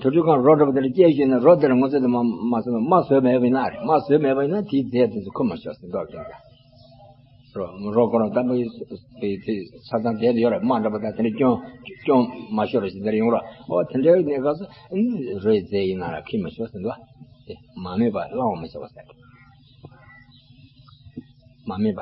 དུར་ཁྲོད་ཁང་རོ་འདྲ་པོ་དེ་ལ་བསྐྱལ་ཞིག་ན། རོ་དེ་ལ་ངོ་ཚ་དེ་མ་མ་བཟོས་ན། མ་བཟོས་མེད་པ་ཡིན་ན་རེད། མ་བཟོས་མེད་པ་ཡིན་ན་དེའི་རྫས་དེ་ཚོ་འཁུ་མ་ཆོག་ཟེར་མདོག་ཀྱང་། རོ་རོ་ཁོ་རང་ད་བི་ག་ཆ་ཚང་བསྡད་ཡོད་རེད། རྨ་འདྲ་པོ་ད་དེ་འདྲ་སྐྱོན་སྐྱོན་མ་ཤོར་བ་ཞིག་དེར་ཡོང་རོ། འོ་དེ་འདྲའི་གནས་སྐབས་སུ་རོའི་རྫས་ཡིན་ན་ར་འཁུ་མ་ཆོག་ཟེར་མདོག་དེ་མ་སྨད་པ་བླང་བར་མི་བྱའོ་ཟེར། མ་སྨད་པ།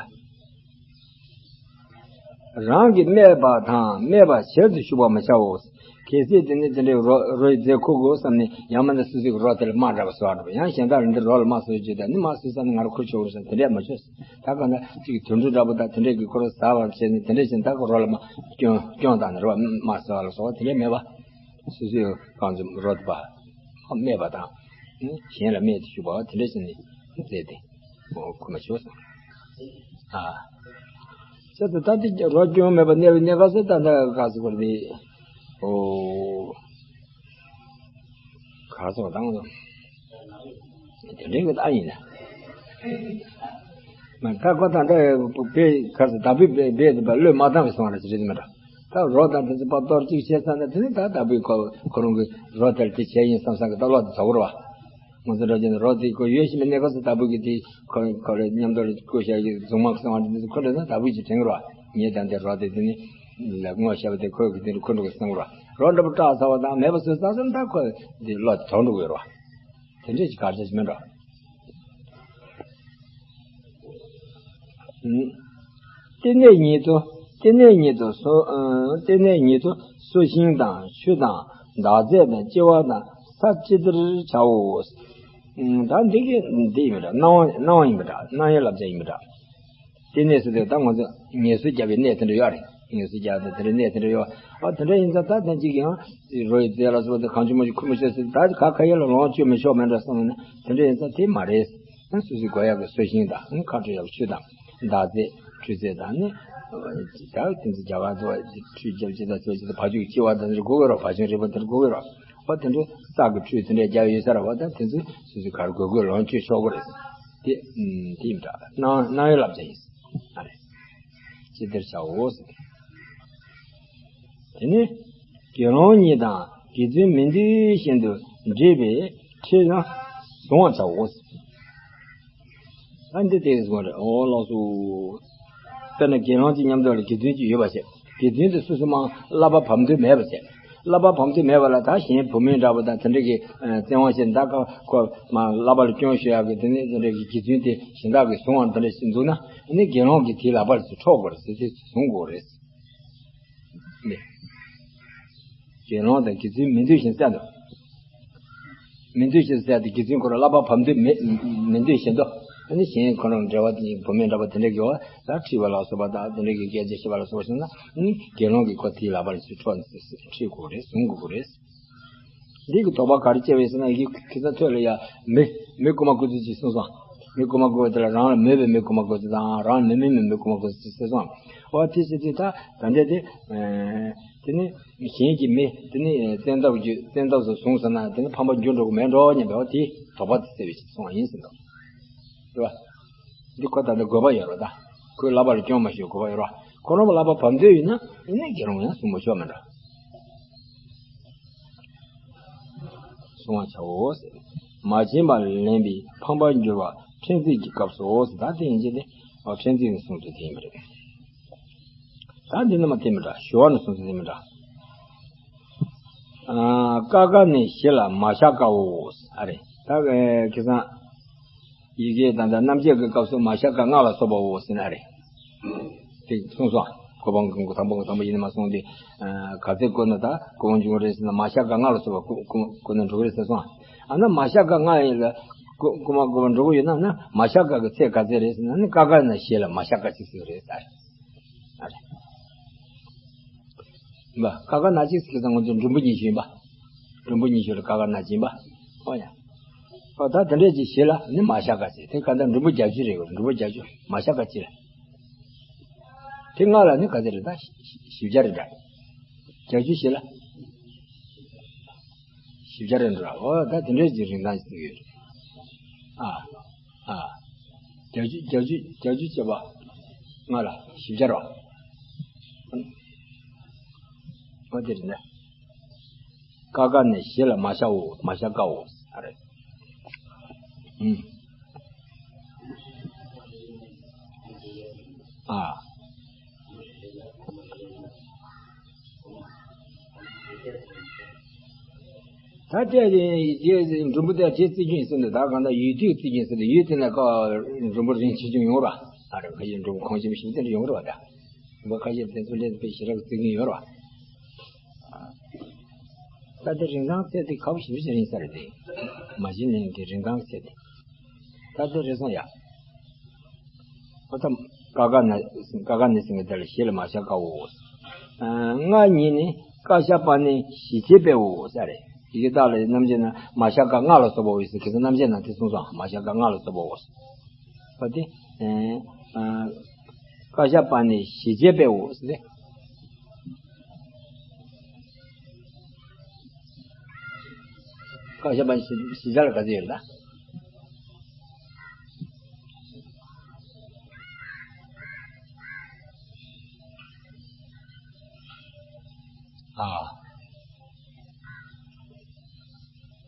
རང་གིས་སྨད་པ་དང་སྨད་པ་བྱེད་དུ་གཞུག་པར་མི་བྱའོ། གལ་སྲིད་དེ་ནི་དེ་འདྲའི་རོ་རོའི་རྫས་འཁུ་དགོས་བསམ་ནས། ཡང་མིན་ན་སོ་སོའི་རོ་དེ་ལ་རྨ་འདྲ་པོ་བཟོ་བ་འདྲ་པོ། ཡང་གཞན་དག་ལ་འདི་རོ་ལ་རྨ་བཟོས་བྱས། ད་ནི་རྨ་བཟོས་ཙང་ནི་ང་རང་འཁུར་ཆོག་རེད་བསམ་དེ་འདྲས་མ་བྱོས། ད་གང་ལྟར་ཅིག་དུད་འགྲོ་འདྲ་པོ་དང་དེ་འདྲས་ཀྱིས་ཁོ་རང་ཟ་བར་བྱས་ནས། དེ་འདྲས་བྱས་ནས་ད་ཁོ་རོ་ལ་རྨ་སྐྱོན་སྐྱོན་བཏང་ནས་རོ་རྨ་བཟོ་བ་ལ་སོགས་པ་དེ་འདྲས་མེད་པ། སོ་སོའི་གང་ཚོད་རོ་དེ་ཕར་སྨད་པ་དང་། གཞན་ལ་སྨད་དུ་གཞུག་པ་དེ་འདྲ་བྱས་ནས་མཛད་དེ། འོ་འཁུ་མ་ཆོག་གསུངས། ཨ། ཅེས་སུ་ད་དེ་རོ་སྐྱོན་མེད་པར་གནས་པའི་གནས་སྐབས་སུ་ད་ལྟ་ག་ཟེར་བ་རེད། འོ། ག་ཟེར་བ་དང་། དེ་འདྲའི་གི་ད་ཡིན་ན། མ་ད་ཁོ་ད་ལྟ་བའི་ཁར་སུ་ད་བུའི་བེ་བེ་དེ་བློས་མ་བཏང་བའི་སོང་བ་རེད་ཟེར་གྱི་མི་འདྲ། ད་རོ་དང་དེ་ཚོ་ཕར་གཏོར་བཅུག་བྱས་ཙང་ན། དེ་ནི་ད་ད་བུའི་ཁོ་ཁོ་རང་གི་རོ་དེར་དེ་བྱས་ཡིན་བསམ་བསམ་གི་ད་བློ་དེ་ཚོགས་རོ། ང་ཚོ་འདྲ་བྱས་ན་རོ་དེ་ཁོ་ཡོད་བཞིན་པའི་གནས་སྐབས་སུ་ད་བུ་གི་དེ་ཁོ་ཁོ་རེ་མཉམ་དུ་བཀོལ་བྱ་ཡི་མཛུབ་མོ་གསང་བ་དེ་ཚོ་ཁོ་འདྲ་ན་ད་བུ་གི་དྲན་རོ། ངས་ད་འདི་རོ་དེ་དེ་ནི་ལ་ངོ་ཤེས་པ་དེ་ཁོ་གི་དེ་ནི་ཁོ་འགྲོ་གི་གསང་རོ། རོ་འདྲ་པོ་སྐྲག་ཚར་བ་དང་མེད་པ་བཟོས་ཚར་ཙང་ད་ཁོ་འདི་བློ་དེ་དོག་འགྲོ་གི་རོ། དེ་འདྲས་ཀྱི་གར་བྱ་ཞིག་མིན་འགྲོ། ལྟེ་གནས་ཉིད་དུ། ལྟེ་གནས་ཉིད་དུ་སོ། ལྟེ་གནས་ཉིད་དུ་སོ་ཤིང་དང་ཆུ་དང་འདག་རྫས་དང་ལྕི་བ་དང་ས་ཅི་བདེར་བྱའོ། ད་འདི་གི་འདི་ཡིན་པ་འདྲ། སྣང་བ་སྣང་བ་ཡིན་པ་འདྲ། སྣང་བའི་བསླབ་བྱ་ཡིན་པ་འདྲ། ལྟེ་གནས་སུ་དེ་ད་ང་ཚོ་ངལ་གསོ་རྒྱག་པའི་གནས་དེ་འདྲ་ཡོད་རེད། ངལ་གསོ་རྒྱག་དང་དེ་འདྲ་གནས་དེ་འདྲ་ཡོད། ཨ་དེ་འདྲ་ཡིན་ཙང་ད་ལྟ་གཅིག་ཡང་རོ་ཡི་རྫས་ལ་སོགས་ཏེ་གང་བྱུང་མང་བྱུང་འཁུ་མི་ཆོག་ཟེར། ད་ག་ག་ཡེ་ལ་ལོངས་སྤྱོད་མི་ཆོག་མེད་འགྲོ་བསམ་ན། དེ་འདྲ་ཡིན་ཙང་དེ་མ་རེད། སོ་སོའི་དགོས་ཡག་གི་སོ་ཤིང་དང་ཁ་དྲོ་ཡག་ཆུ་དང་འདག་རྫས་ཁྲུས་རྫས་དང་ནི། ད་དེ་ཚོ་རྒྱ་གར་དུ་ཁྲུས་རྒྱབ་ཅི་དང་ཚོ་ཅི་དང་བ་ཕྱུགས་ལྕི་བ་དང་དེ་ཚོ་དགོས་ཀྱི་རོ། བ་ཕྱུགས་རིལ་བུ་དེ་ཚོ་དགོས་ཀྱི་རོ། འོ་དེ་འདྲ་སག་གི་ཁྲུས་དེ་འདྲ་རྒྱག་ཡོད་ས་ར་བ། ད་དེ་ཚོ་སོ་སོའི་གར་དགོས་དགོས་ལོངས་སྤྱོད་ཆོག་གི་རེད། དེ་དེ་ཡིན་འདྲ། སྣང་སྣང་བའི་བསླབ་བྱ་ཡིན། ཨ་རེ། ཅི་བདེར་བྱའོ་ཟེར། དེ་ནས་དགེ་སློང་ཉིད་དང་དགེ་འདུན་མི་འདུས་བཞིན་དུ་འདྲེས་པའི་ཁྲིད་ཡང་གཟུང་བར་བྱའོ། ཨ་འདི་དེ་གཟུང་རེད། འོ་ལགས་སོ། དཔེར་ན་དགེ་སློང་གཅིག་མཉམ་དུ་ལ་དགེ་འདུན་གཅིག་ཡོད་པ་བྱས། དགེ་འདུན་དེ་སོ་སོ་མར་བསླབ་པ་བམ་དོན་མེད་པ་བྱས། བསླབ་པ་བམ་དོན་མེད་པ་ལ་ད་གཞན་བུད་མེད་འདྲ་པོ་དང་དེ་འདྲ་གི་བཙན་དབང་བྱས། ད་ཁོ་ཁོ་མར་བསླབ་པ་ལ་སྐྱོན་ཤོད་ཡག་གི་དེ་ནས་དེ་འདྲ་གི་དགེ་འདུན་དེ་གཞན་དག་གིས་བཟུང་བ་དེ་འདྲ་ཞིག་འདུག་ན། ཨ་ནི་དགེ་སློང་གིས་དེའི་ལག་པ་ལ་ཚུར་འཕྲོག་དགོས་རེད་ཟེར། དེ་བཟུང་དགོས་རེད། ནི། དགེ་སློང་དང་དགེ་འདུན་མི་འདུས་བཞིན་བསལ་དོ། མི་འདུས་བཞིན་བསལ་ཏེ་དགེ་འདུན་ཁོ་རང་བསླབ་པ་བམ་དོན་མེད་མི་འདུས་བཞིན་དུ། ཨ་ནི་གཞན་ཁོ་རང་འབྲེལ་བ་དེ་བུད་མེད་འདྲ་པོ་དེ་འདྲ་གི་འོ་ལ་ཁྲིད་པ་ལ་སོགས་པ་དང་དེ་འདྲ་གི་སྐད་ཆ་བཤད་པ་ལ་སོགས་པ་བྱུང་ན། ཨ་ནི་དགེ་སློང་གིས་ཁོ་དེའི་ལག་པ་ལ་ཚུར་འཕྲོག་ནས་ཁྲིད་དགོས་རེད། བཟུང་དགོས་རེད། འདི་གི་དོགས་པ་ག་རེ་སྐྱེ་བས་ཟེར་ན། ཡི་གེ་ཁ་སང་ཐོས་ལ་ཡ་མི་མི་རྐུ་མ་རྐུ་ཚུལ་ཅིག་གསུངས་སོང་། མི་རྐུ་མ་རྐུ་བ་དེ་ལ་རང་ལ་མོས་པའི་མི་རྐུ་མ་རྐུ་ཚུལ་དང་། རང་ལ་མི་མོས་པའི་མི་རྐུ་མ་རྐུ་ཚུལ་ཟེར་སོང་། འོ་དེ་ཟེར་དུས་ད་ད་འདྲ་དེ། དེ་ནི་གཞན་གྱི་མི། དེ་ནི་བཙན་ཐབས་ཀྱིས་བཙན་ཐབས་སུ་བཟུང་སོང་ན་དེ་ནི་ཕམ་པར་འགྱུར་འགྲོ་གི་མེད་འགྲོ་སྙམ་པའི་འོ་དེའི་དོགས་པ་དེ་སེལ་བའི་ཆེད་གསུངས་པ་ཡིན་ཟེར་འདུག། རེད་བ། འདི་ཁོ་ད་ལྟ་དགོས་པ་ཡོད་རེད། ད་ཁོའི་བསླབ་པ་ལ་སྐྱོན་མ་ཞུགས་དགོས་པ་ཡོད་རེད་བ། ཁོ་རང་གི་བསླབ་པ་བམ་དོན་ཡིན་ན་ཨ་ནི་དགེ་སློང་ཡང་བཟུང་མི་ཆོག་མིན་འགྲོ། བཟུང་བར་བྱའོ་ཟེར། མ་བྱིན་པར་ལེན་པའི་ཕམ་པར་འགྱུར་བ་ཕྲན་ཚེགས་ཀྱི་སྐབས་སུའོ་ཟེར། ད་དེ་ཡིན་གྱི་དེ་ཕྲན་ཚེགས་ཀྱི་གསུང་ཚུལ་དེ་ཡིན་པ་རེད། ད་འདི་ནི་མ་དེ་མི་འདྲ། ཞུ་བ་ནི་གསུང་ཚུལ་དེ་མི་འདྲ། ཀ་ཀ་ནས་བཞི་ལ་མ་ཤ་ཀའོ། ཨ་རེ། ད་ཁ་སང་ཡི་གེ་དང་ད་རྣམ་བཅད་ཀྱི་སྐབས་སུ་མ་ཤ་ཀ་ལྔ་ལ་སོགས་པའོ་ཟེར་ན་ཨ་རེ། གསུངས་སོང་། གོ་འཕང་གི་དང་པོ་དང་པོ་ཡིན་ན་མ་གསུངས་ཏེ། ག་ཚད་བཀོད་ན་ད་གོ་འཕང་འབྱུང་གི་རེད་ཟེར་ན། མ་ཤ་ཀ་ལྔ་ལ་སོགས་པ་བཀོད་ན་འགྲོ་གི་རེད་ཟེར་སོང་། ཨ་ན་མ་ཤ་ཀ་ལྔ་ཡིན་ལ། གོ་མ་གོ་བ་འགྲོ་གི་ཡོད་ན་ན། མ་ཤ་ཀ་གི་ཚད་ག་ཚད་རེད་ཟེར་ན་ནི། ཀ་ཀ་ན་བཞི་ལ་མ་ཤ་ཀ་གཅིག་ཟེར་གི་རེད་ཟེར། ཀ་ཀ་ན་གཅིག་ཟེར་གི་ང་ཚོ་འབྲུམ་བུ་ཉི་ཤུ་ཡིན་པ། འབྲུམ་བུ་ཉི་ཤུ་ལ་ཀ་ཀ་ན་གཅིག་ཡིན་པ། ཨོ་ཡ། ཨོ་ད་དེ་འདྲས་ཀྱི་བཞི་ལ་ནི་མ་ཤ་ཀ་གཅིག་དེ་ག་ད་འབྲུམ་བུ་བརྒྱད་ཅུ་རེད། འབྲུམ་བུ་བརྒྱད་ཅུ་མ་ཤ་ཀ་གཅིག་ལ། དེ་ལྔ་ལ་ནི་ག་ཚད་རེད་ད། བཞི་བརྒྱ་རེད་ད། བརྒྱད་ཅུ་བཞི་ལ། བཞི་བརྒྱ་རེད་འགྲོ། ཨོ་ད་དེ་འདྲས་ཀྱི་རིན་ཐང་ཞིག་ཡོད་རེད། ཨ། ཨ། བརྒྱད་ཅུ་བརྒྱད་ཅུ་བརྒྱད་ཅུ་བྱས་པ། ལྔ་ལ་བཞི་བརྒྱ་རོ། ཨོ་དེ་རེད་ན། ཀ་ཀ་ནས་བཞི་ལ་མ་ཤའོ། མ་ཤ་ཀའོ། ཨ་རེད། ཨུམ། ཨ། ད་ལྟའི་རྗེས་འབྲུམ་བུ་དེ་རྗེས་བརྩི་རྒྱུ་ཡིན་ཟེར་འདུག་ད་གང་ལྟར་ཡུལ་དུས་བརྩི་རྒྱུ་ཡིན་ཟེར་འདུག་ཡུལ་དེ་ན་ཀ་འབྲུམ་བུ་རིན་ཆེ་ཆུང་ཡོང་ར། ཨ་རེ་ཁ་ཤས་འབྲུམ་བུ་གོང་ཆེན་པོ་ཞིག་དེ་འདྲ་ཡོང་ར་བ་ད། འབུམ་པ་ཁ་ཤས་དེ་ཚོ་ལས་དཔེ་ཞེ་དྲག་བརྩི་གིན་ཡོད་ར་བ། ད་ལྟ་རིན་ཐང་ཚད་དེ་ཁག་པོ་ཞེ་པོ་ཅིག་ཡིན་ས་རེད་དེ། མ་གཞི་ནས་དེ་རིན་ཐང་ཚད་དེ། ད་ལྟ་རེ་སོང་ཡ། ཨོ་ད། ཀ་ཀ་ན། ཀ་ཀ་ནི་ཟེར་མཁན་དེ་ལ་བཞི་ལ་མ་ཤ་ཀའོ། ལྔ་གཉིས་ནི་ཀ་ཤ་པ་ནི་བཞི་བྱས་པའོ་ས་རེད། ཡི་གེ་དག་ལ་རྣམ་བྱེད་ན་མ་ཤ་ཀ་ལྔ་ལ་སོགས་པའོ་ཟེར་གི་ས། རྣམ་བྱེད་ན་དེ་གསུངས་སོང་། མ་ཤ་ཀ་ལྔ་ལ་སོགས་པའོ། ཨོ་དེ། ཀ་ཤ་པ་ནི་བཞི་བྱས་པའོ་ཟེར། ཀ་ཤ་པ་ནི་བཞི་བྱས་ལ་ག་ཚོད་ཡོད་ལ། ཨ།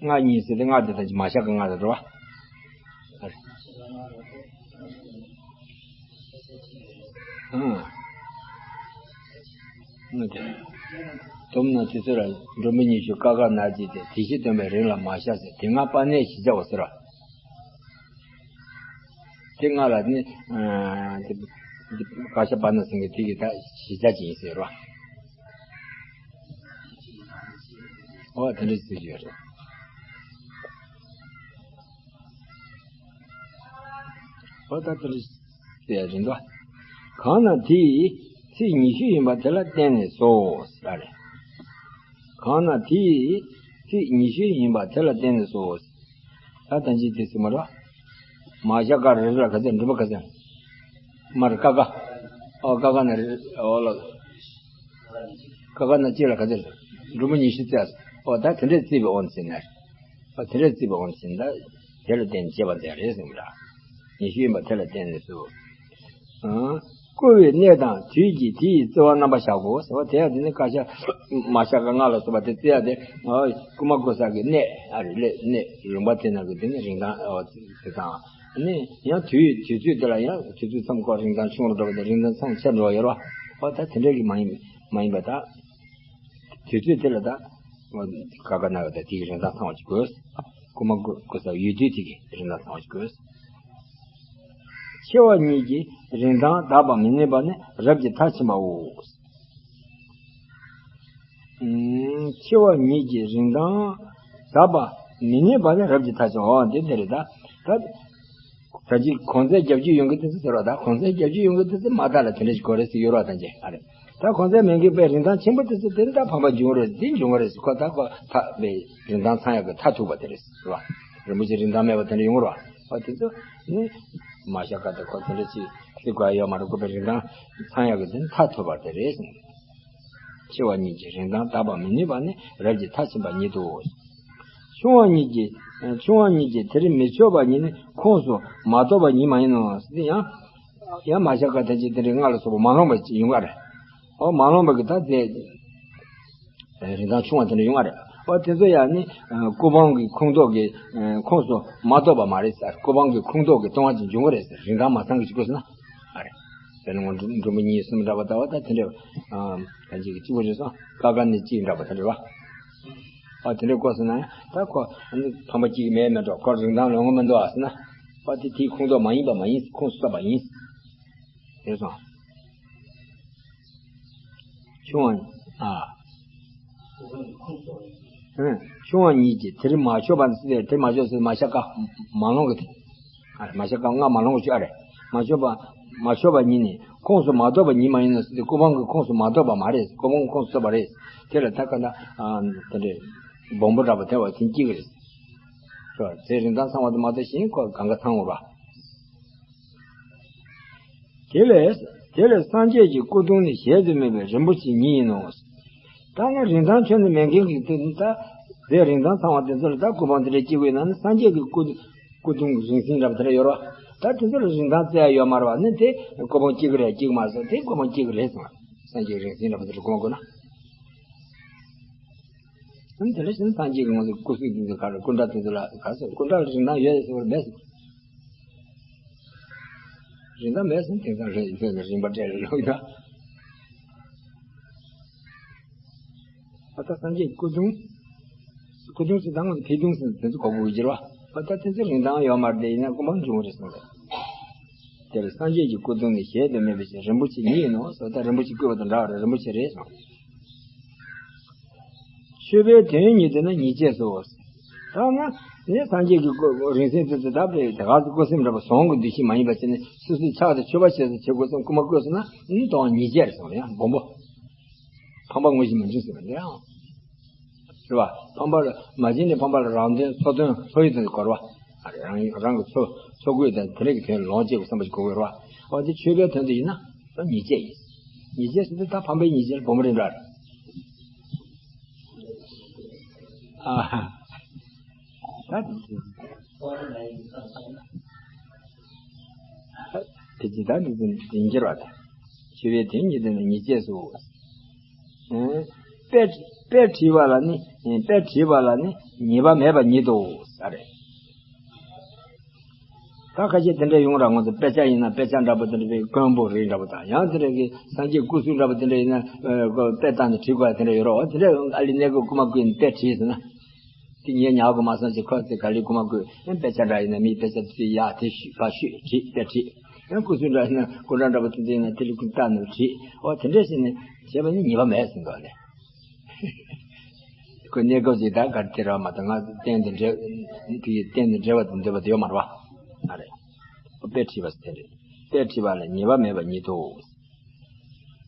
ལྔ་གཉིས་ཟེར་ཏེ་ལྔ་དེ་ད་ཅི་མ་ཤ་ཀ་ལྔ་རེད་རོ། ཨ། ལྔ་དེ། དུམ་ན་དུས་ཚོད་ལ་འབྲུམ་བུ་ཉི་ཤུ་ཀ་ཀ་ན་གཅིག་སྟེ། དེ་བཞི་སྟོན་པའི་རིང་ལ་མ་ཤ་ཟེར། དེ་ལྔ་པ་ནས་བཞི་བྱའོ་ཟེར་རོ། དེ་ལྔ་ལ་ནི། ཨ། དེ། དེ་ཀ་ཤ་པ་ན་ཟེར་མཁན་དེ་གི་ད་བཞི་བྱ་ཅིག་ཡིན་ཟེར་རོ། ཨོ་དེ་འདྲ་ཟེར་གྱི་ཡོད་རེད། ཨོ་ད་དེ་འདྲ་ཟེར་ཡ་རེད་འདུག་གང་ན་དེ་ཚིག་ཉི་ཤུ་ཡིན་པ་དེ་ལ་བརྟེན་ནས་སོ་ཟེར་རེད། གང་ན་དེ་ཚིག་ཉི་ཤུ་ཡིན་པ་དེ་ལ་བརྟེན་ནས་སོ། ད་ད་ཅི་དེ་ཟེར་མ་རོ། མ་ཤ་ཀ་རེ་རེ་ལ་ག་ཚད། འབྲུམ་པ་ག་ཚད། མར་ཀ་ཀ། ཨོ་ཀ་ཀ་ན་རེ་ཨོ་ལ། ཀ་ཀ་ན་གཅིག་ལ་ག་ཚད། འབྲུམ་པ་ཉི་ཤུ་བརྩི། ཨོ་ད་དེ་འདྲས་བརྩིས་པའི་འོ་ཟེར་ན། ཨོ་དེ་འདྲས་བརྩིས་པའི་འོ་ཟེར་ན་ད། དེ་ལ་བརྟེན་བྱས་པ་དེ་རེད་ཟེར་གི་ར། ཉི་ཤུ་ཡིན་པ་དེ་ལ་བརྟེན་ནས་སོ། ཨང་། བསྐུར་བའི་གནས་དང་དུས་ཀྱི་དེ་ཡི་བརྩི་བ་རྣམ་པ་བཞག་གོ་ཟེར་བ་དེ་ཡང་དེ་ནི་ཀ་ཤ། མ་ཤ་ཀ་ལྔ་ལ་སོགས་པ་དེ་བརྩི་ཡ་དེ། ཨ། བསྐུར་མ་བསྐུར་ས་གི་གནས། ཨ་རེ་ལས་གནས་ལུང་པ་དེ་ནང་གི་དེ་ནི་རིན་ཐང་། ཨ། དེ་དང་། ནི་ཡང་དུས་དུས་ཚོད་དེ་ལ་ཡང་དུས་ཚོད་མཚམས་ཁོ་རིན་ཐང་ཆུང་རུ་འགྲོ་བ་དང་རིན་ཐང་མཚམས་ཆེར་འགྲོ་བ་ཡོད་རོ། ཨོ་ད་དེ་འདྲ་གི་མ་ཡིན་མ་ཡིན་པ་ད། དུས་ཚོད་དེ་ལ་ད། ཀ་ཀ་ན་ག་ད་དེ་གི་རིན་ཐང་ཚང་བ་ཅིག་དགོས། བསྐུར་མ་བསྐུར་ས་ཡོད་དུས་དེ་གི་རིན་ཐང་ཚང་བ་ཅིག་དགོས། ཆེ་བ་ཉིད་ཀྱི་རིན་ཐང་དག་པ་མི་ནུས་པ་ནི་རབ་ཀྱི་མཐར་ཕྱིན་པའོ། ཨུམ། ཆེ་བ་ཉིད་ཀྱི་རིན་ཐང་དག་པ་མི་ནུས་པ་ནི་རབ་ཀྱི་མཐར་ཕྱིན། འོ་དེ་དེ་རེད་ད། ད། ད་ཅི་གོང་ཚད་བརྒྱད་ཅུ་ཡོང་གི་དེ་ཚོ་ཟེར་བ་ད། གོང་ཚད་བརྒྱད་ཅུ་ཡོང་གི་དེ་ཚོ་མ་དག་ལ་དེ་འདྲ་ཞིག་དགོས་རེད་ཟེར་ཡོད་ར། ད་ཅི་ཨ་རེད། ད་གོང་ཚད་མེད་མཁན་པའི་རིན་ཐང་ཆེན་པོ་དེ་ཚོ་དེ་འདྲ་ཕམ་པ་འབྱུང་རེད། འདི་འབྱུང་བ་རེད་ཟེར། ཁོ་ད་ཁོ་ཐག་པའི་རིན་ཐང་ཚང་ཡག་གི་མཐར་ཐུག་པ་དེ་རེད་ཟེར་བ། རིན་པོ་ཆེ་རིན་ཐང་མེད་པ་དེ་འདྲ་ཡོང་ར། ཨ་དེ་ཚོ་ནི་མ་ཤ་ཀ་དེ་ཁོ་དེ་འདྲ་ཞིག་བརྩི་དགོས་ཡ་ཡོད་མ་རེད། ཁོ་པའི་རིན་ཐང་ཚང་ཡག་གི་དེ་མཐར་ཐུག་པ་དེ་རེད་ཟེར། ཆེ་བ་ཉིད་ཀྱི་རིན་ཐང་དག་པ་མི་ནུས་པ་ནི་རབ་ཀྱི་མཐར་ཕྱིན་པ་ཉིད་དོ། ཆུང་བ་ཉིད་ཀྱི། ཆུང་བ་ཉིད་ཀྱི་དེར་མི་ཆོད་པ་ཉིད་ནི་ཁོངས་སུ་མ་གཏོགས་པ་ཉིད་མ་ཡིན་ནོ། དེ་ཡང་། ཡང་མ་ཤ་ཀ་དེ་ཅི་དེ་འདྲའི་ལྔ་ལ་སོགས་པ་མ་ལོངས་པ་ཅིག་ཡོང་ག་རེད། ཨོ་མ་ལོངས་པ་གི་ད་དེ། རིན་ཐང་ཆུང་བ་དེ་འདྲ་ཡོང་ག་རེད། ཨོ་དེ་ཚོ་ཡང་ནི། ཀུན་སྤངས་ཀྱི་ཁོངས་གཏོགས་ཀྱི། ཁོངས་སུ་མ་གཏོགས་པ་མ་རེད་ཟེར། ཀུན་སྤངས་ཀྱི་ཁོངས་གཏོགས་ཀྱི་ལྟུང་བ་ཅིག་འབྱུང་གི་རེད་ཟེར། རིན་ཐང་མ་ཚང་གི་ཅིག་དགོས་ཟེར་ན། ཨ་རེད། དཔེར་ན་ང་འབྲུ་འབྲུ་མི་གཉིས་གསུམ་འདྲ་པོ་ལྟ་བ་ད་དེ་འདྲ། ཨ་གཅིག་གི་གཅིག་པོ་རེད་སོང་། ཀ་ཀ་ནི་གཅིག་འདྲ་པོ་དེ་འདྲ་བ། ཨ་དེ་འདྲ་དགོས་ཟེར་ན་ད་ཁོ་ཕམ་པ་གཅིག་མེད་མེད་འགྲོ། ཁོ་རིན་ཐང་ལོན་གི་མི་འདུག་ཨ་ཟེར་ན། ཨ་དེ་དེའི་ཁོངས་གཏོགས་མ་ཡིན་པ་མ་ཡིན། ཁོངས་སུ་གཏོགས་པ་ཡིན། རེད་སོང་། ཆུང་བ། ཨ། ཨང་། ཆུང་བ་ཉིད་ཀྱིས་དེར་མ་ཆོད་པ་ཟེར་ཏེ། དེར་མ་ཆོད་ཟེར། མ་ཤ་ཀ་མ་ལོང་གི་དེ། ཨ་རེ། མ་ཤ་ཀ་ལྔ་མ་ལོང་གི་ཆོད། ཨ་རེ། མ་ཆོད་པ། མ་ཆོད་པ་ཉིད་ནི་ཁོངས་སུ་མ་གཏོགས་པ་ཉིད་མ་ཡིན་ནོ་ཟེར་ཏེ། ཀུན་སྤངས་ཀྱི་ཁོངས་སུ་མ་གཏོགས་པ་མ་རེད། ཀུན་སྤངས་ཁོངས་སུ་གཏོགས་པ་རེད། དེ་ལ་ད་ག་ད། ཨ། དེ་འདྲའི་སྦོམ་པོ་འདྲ་པོ་དེ་བ་དེ་གཅིག་རེད། ཁྱོད་ཚེ་རིང་ཐང་ཚང་བ་དེ་མ་གཏོགས་གཞན་ཁོ་གང་ག་ཚང་བ་རེད་པ། དེ་ལས། དེ་ལས་སངས་རྒྱས་ཀྱི་སྐུ་གདུང་ནི་གཞལ་དུ་མེད་པའི་རིན་པོ་ཆེ་ཉིད་ཡིན་ནོ། ད་ནི་རིན་ཐང་ཁྱོན་ནས་མེད་མཁན་གྱི་དེ་ནི། ད་དེ་རིན་ཐང་ཚང་བ་དེ་ཚོ་ལ་ད་ཀུན་སྤངས་དེ་འདྲ་གཅིག་པུ་ཡིན་ན་ནི། སངས་རྒྱས་ཀྱི་སྐུ། སྐུ་གདུང་རིང་བསྲེལ་འདྲ་པོ་དེ་འདྲ་ཡོད་རེད་པ། ད་དེ་ཚོ་ལ་རིན་ཐང་བཙལ་ཡ་ཡོད་མ་རེད་པ། ནི་དེ་ཀུན་སྤངས་གཅིག་རེད། གཅིག་མ་ཟད་དེ་ཀུན་སྤངས་གཅིག་རེད་གསུངས་པ། སངས་རྒྱས་རིང་བསྲེལ་འདྲ་པོ་དེ་འདྲ་ཀུན་སྤངས་དགོས་ན། ཨ་ནི་དེ་ལ་བྱས་ན་སངས་རྒྱས་ཀྱི་ང་ཚོ་སྐུ་གཟུགས་དེ་ཚོ་ག་རེ། སྐུ་འདྲ་དེ་ཚོ་ལ་ག་ཟེར། སྐུ་འདྲ་ལ་རིན་ཐང་ཡོད་ཟེར་བ་མེད་ཟེར། རིན་ཐང་མེད་ཟེར་ན་དེང་སང་རིན་ཐང་རིན་པ་སྤྲད་ལ་ལོག་ཡ། ཨ། ད་སངས་རྒྱས་སྐུ་གདུང་། སྐུ་གདུང་ཟེར་དང་། ད་ང་ཚོ་འཕེལ་གདུང་ཟེར་དེ་ཚོ་གོ་དགོས་ཀྱི་རེད་པ། ཨ། ད་དེ་ཚོ་རིན་ཐང་ཡོད་མ་རེད། དེ་ཡིན་ན་ཀུན་སྤངས་འབྱུང་བ་རེད་གསུངས་པས། དེར་སངས་རྒྱས་ཀྱི་སྐུ་གདུང་ནི་གཞལ་དུ་མེད་པའི་རིན་པོ་ཆེ་ཉིད་ཡིན་ནོ་ཟེར། ད་རིན་པོ་ཆེ་བཀོད་པ་དང་འདྲ་བ་རེད། རིན་པོ་ཆེ་རེད་གསུངས། མཆོད་པའི་དོན་ཉིད་དེ་ནི་ཉེར་སྤྱད་སོ། ད་ང་ནི་སངས་རྒྱས་ཀྱི་སྐུ་རིང་བསྲེལ་དེ་ཚོ་ད་དཔེ་དེ་ག་ཚོད་བཀོད་སེམས་འདྲ་པོ་བཟང་གི་འདུ་ཤེས་མ་ཡིན་པ་བྱས་ནས། སོ་སོའི་ཕྱག་དེ་མཆོད་པ་བྱས་ཙང་བྱེད་དགོས་བསམ། རྐུ་མ་བརྐུས་སོང་ན་ཨ་ནི་གཏོང་བ་ཉེར་སྤྱད་རེད་གསུངས་པས། ཡང་སྦོམ་པོ། ཕམ་པ་དངོས་གཞི་མ་བྱུང་ཟེར་བ་འདི་ཡང་། རེད་པ། ཕམ་པ་ལ་མ་བྱིན་ནས་ཕམ་པ་ལ་རང་དོན་ཚོགས་དོན་འཚོ་བའི་དོན་དུ་གོ་རེད་པ། ཨ་རེ། རང་རང་གི་འཚོ་འཚོ་དགོས་དང་དེ་འདྲ་གི་དོན་ལོངས་སྤྱོད་དགོས་བསམ་པ་ཞིག་དགོས་ཀྱི་རེད་པ། འོ་དེ་མཆོད་པའི་དོན་དུ་ཡིན་ན་ད་ཉེར་སྤྱད་ཡིན། ཉེར་སྤྱད་ཟེར་དུས་ད་ཕམ་པའི་ཉེར་སྤྱད་ལ་སྦོམ་རེད་འདྲ་རེད། ཨ་ཧ། ད་དེ་ཇི་ལྟར་འདི་ཚོ་འཛིན་གྱུར་བ་དང་། མཆོད་པའི་དོན་ཉིད་དེ་ནི་ཉེར་སྤྱད་སོ། ཨེ། དཔེ་དཔེ་བྲིས་པ་ལ་ནི། དཔེ་བྲིས་པ་ལ་ནི་ཉེས་པ་མེད་པ་ཉིད་དོ་ཟེར་རེད། ད་ཁ་ཤས་དེ་འདྲ་ཡོང་ར། ང་ཚོ་དཔེ་ཆ་ཡིན་ན་དཔེ་ཆ་འདྲ་པོ་དེ་འདྲ་བའི་དཀོན་པོ་རིགས་འདྲ་པོ་དང་། ཡང་དེ་འདྲ་གི་སངས་རྒྱས་སྐུ་གསུང་འདྲ་པོ་དེ་འདྲ་ཡིན་ན། ཨ། དཔེ་བཏང་ནས་བྲིས་དགོས་དེ་འདྲ་ཡོད་ར། དེ་འདྲ་ཨ་ལི་གནས་སྐབས་རྐུ་མ་བརྐུས་ནས་དཔེ་བྲིས་ཟེར་ན། དེ་ངས་ཉར་དགོས་མ་སོང་ཅིག་ཁོ་ཚོས་ག་ལེར་རྐུ་མ་བརྐུས། ཨ། དཔེ་ཆ་འདྲ་ཡིན་ན་མིའི་དཔེ་ཆ་དེ་ཚོ་ཡར་དེ་བཤུས་ཕར་བཤུས་བྲིས། དཔེ་བྲིས། ཨ། སྐུ་གསུང་འདྲ་ཡིན་ན་སྐུ་འདྲ་འདྲ་པོ་དེ་ཚོ་ཡིན་ན་དེ་ལ་ཀུན་བཏགས་ནས་བྲིས། འོ་དེ་འདྲ་བྱས་ནས་བྱས་པ་ནི་ཉེས་པ་མེད་ཟེར་འདུག་ཨ་ནི། ཁོ་གནས་སྐབས་ཅིག་ད་ག་རེ་དེ་ར་མ་གཏོགས། ང་གཏན་དུ་འབྲེལ། དེ་གཏན་དུ་འབྲེལ་བ་དང་འདོད་པ་དེ་ཡོད་མ་རེད་པ། ཨ་རེ། དཔེ་བྲིས་པ་ཟེར་དེ་རེད། དཔེ་བྲིས་པ་ལ་ཉེས་པ་མེད་པ་ཉིད་དོ།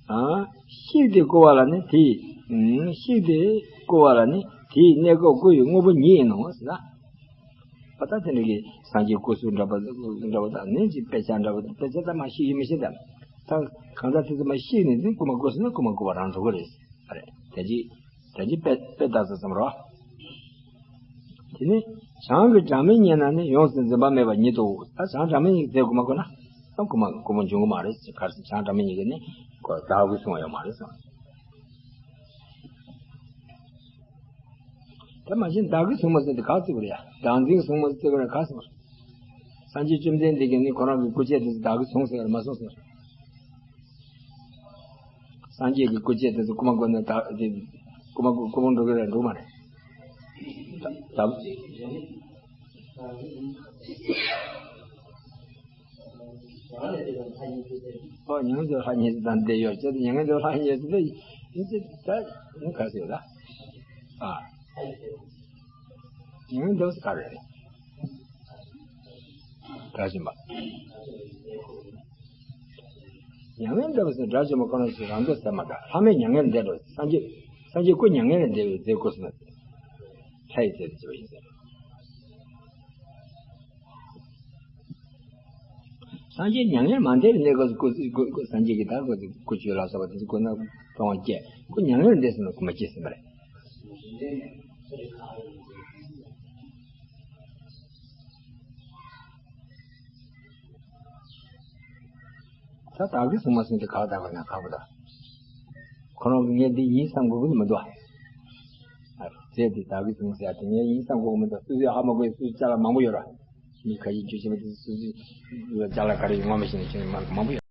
ཨ། བཤིག་སྟེ་བརྐུ་བ་ལ་ནི་དེའི། ཨ། བཤིག་སྟེ་བརྐུ་བ་ལ་ནི་དེའི་གནས་སྐབས་བརྐུ་བའི་དངོས་པོ་ཉིད་ཡིན་ནོ་ཟེར་ན། ཨ། ད་དེ་འདྲ་གི་སངས་རྒྱས་སྐུ་གསུང་འདྲ་པོ་འདྲ་པོ་དང་། ནི་ཅིག་དཔེ་ཆ་འདྲ་པོ་དང་། དཔེ་ཆ་ད་མར་བཤིག་ཡིན་མི་ཤེས་ད། ད་གང་ལྟར་དེ་ཚོ་མར་བཤིག་ནས་ནི་རྐུ་མ་བརྐུས་སོང་ན་རྐུ་མ་བརྐུས་པ་རང་འགྲོ་གི་རེད། ཨ་རེ། དེ་ཅིག་དེ་ཅིག་དཔེ་དཔེ་ལྟ་ས་ཙམ་རོ། དེ་ནི་བྱང་གི་སྒྲ་མི་སྙན་ན་ནི་ཡོངས་སུ་འཛིན་པ་མེད་པ་ཉིད་དོ། ད་བྱང་སྒྲ་མི་སྙན་གྱི་རྫས་རྐུ་མ་བརྐུས་ན་ད་རྐུ་མ་རྐུ་མ་འབྱུང་གི་མ་རེད། ག་རེ་ཟེར། བྱང་སྒྲ་མི་སྙན་གྱི་ནི་ཁོ་བདག་གིས་བཟུང་བ་ཡོད་མ་རེད་གསུངས། ད་མ་གཞི་བདག་གིས་བཟུང་བ་ཟེར་དེ་ག་རེ་བརྩི་དགོས་རེད་ཡ། བདག་འཛིན་བཟུང་བ་ཟེར་དགོས་རེད། ག་རེ་ཟེར། སངས་རྒྱས་བཅོམ་ལྡན་འདས་ཀྱིས་ནི་ཁོ་རང་གི་སྐུ་ཆས་དེ་ཚོ་བདག་གིས་བཟུང་ཟེར་བ་རེད། མ་བཟུང་ཟེར་བ་རེད། སངས་རྒྱས་ཀྱི་སྐུ་ཆས་དེ་ཚོ་རྐུ་མ་བརྐུས་ན་ད་དེ་རྐུ་མ་རྐུ་མ་འགྲོ་གི་རེད། འགྲོ་མ་རེད། ད་ད། ཨོ། མྱ་ངན་འདས་པའི་ལྷ་ཉེར་བཞི་དང་བསྡེབས་ཡོད་ཅེས། མྱ་ངན་འདས་པའི་ལྷ་ཉེར་བཞི་དེ་ཡིན་ཅེས་ད་ནི་ག་ཟེར་ད། ཨ། མྱ་ངན་འདས་པ་ཟེར་ག་རེ་རེད། དགྲ་བཅོམ་པ། མྱ་ངན་འདས་པ་ཟེར་དགྲ་བཅོམ་པ་ཁོ་རང་ཚོའི་རང་འདོད་ཟེར་མ་འདྲ། ལྷ་མོས་མྱ་ངན་ལས་འདས་འགྲོ། སངས་རྒྱས་སངས་རྒྱས་སྐུ་མྱ་ངན་ལས་འདས་པའི་རྫས་རྐུ་སོང་ན་ལྷ་ཡི་རྫས་དེ་བྱེད་པ་ཡིན་ཟེར། སངས་རྒྱས་མྱ་ངན་མ་འདས་པའི་གནས་སྐབས་སུ་སྐུ་སྐུ་སྐུ་སངས་རྒྱས་ཀྱི་ད་སྐུ་སྐུ་ཆོས་ལ་སོགས་པ་དེ་ཚོ་བརྐུས་ན་གཏོང་བ་སྐྱེ། སྐུ་མྱ་ངན་ལས་འདས་སོང་ན་རྐུ་མ་སྐྱེ་ཟེར་མ་རེད། ད་བདག་གིས་བཟུང་བ་ཟེར་དེ་ག་བདག་ག་ན་ག་བ་ད། ཁོ་རང་གིས་ངས་འདི་ཡིན་བསམ་དགོས་ཀྱི་མི་འདུག་ཨ། རྫས་དེ་བདག་གིས་བཟུང་ཟེར་ཡ་དེ་ངས་ཡིན་བསམ་དགོས་ཀྱི་མི་འདུག་སོ་སོས་ཧ་མ་གོ་ཡ་སོ་སོའི་ཅ་ལག་མང་པོ་ཡོད་ར། མི་ཁ་ཡིན་རྒྱུ་ཆེན་པོ་དེ་སོ་སོའི་ཅ་ལག་ག་རེ་ཡོད་ངོ་མི་ཤེས་ནས་ཁྱོད་མང་པོ་ཡོད།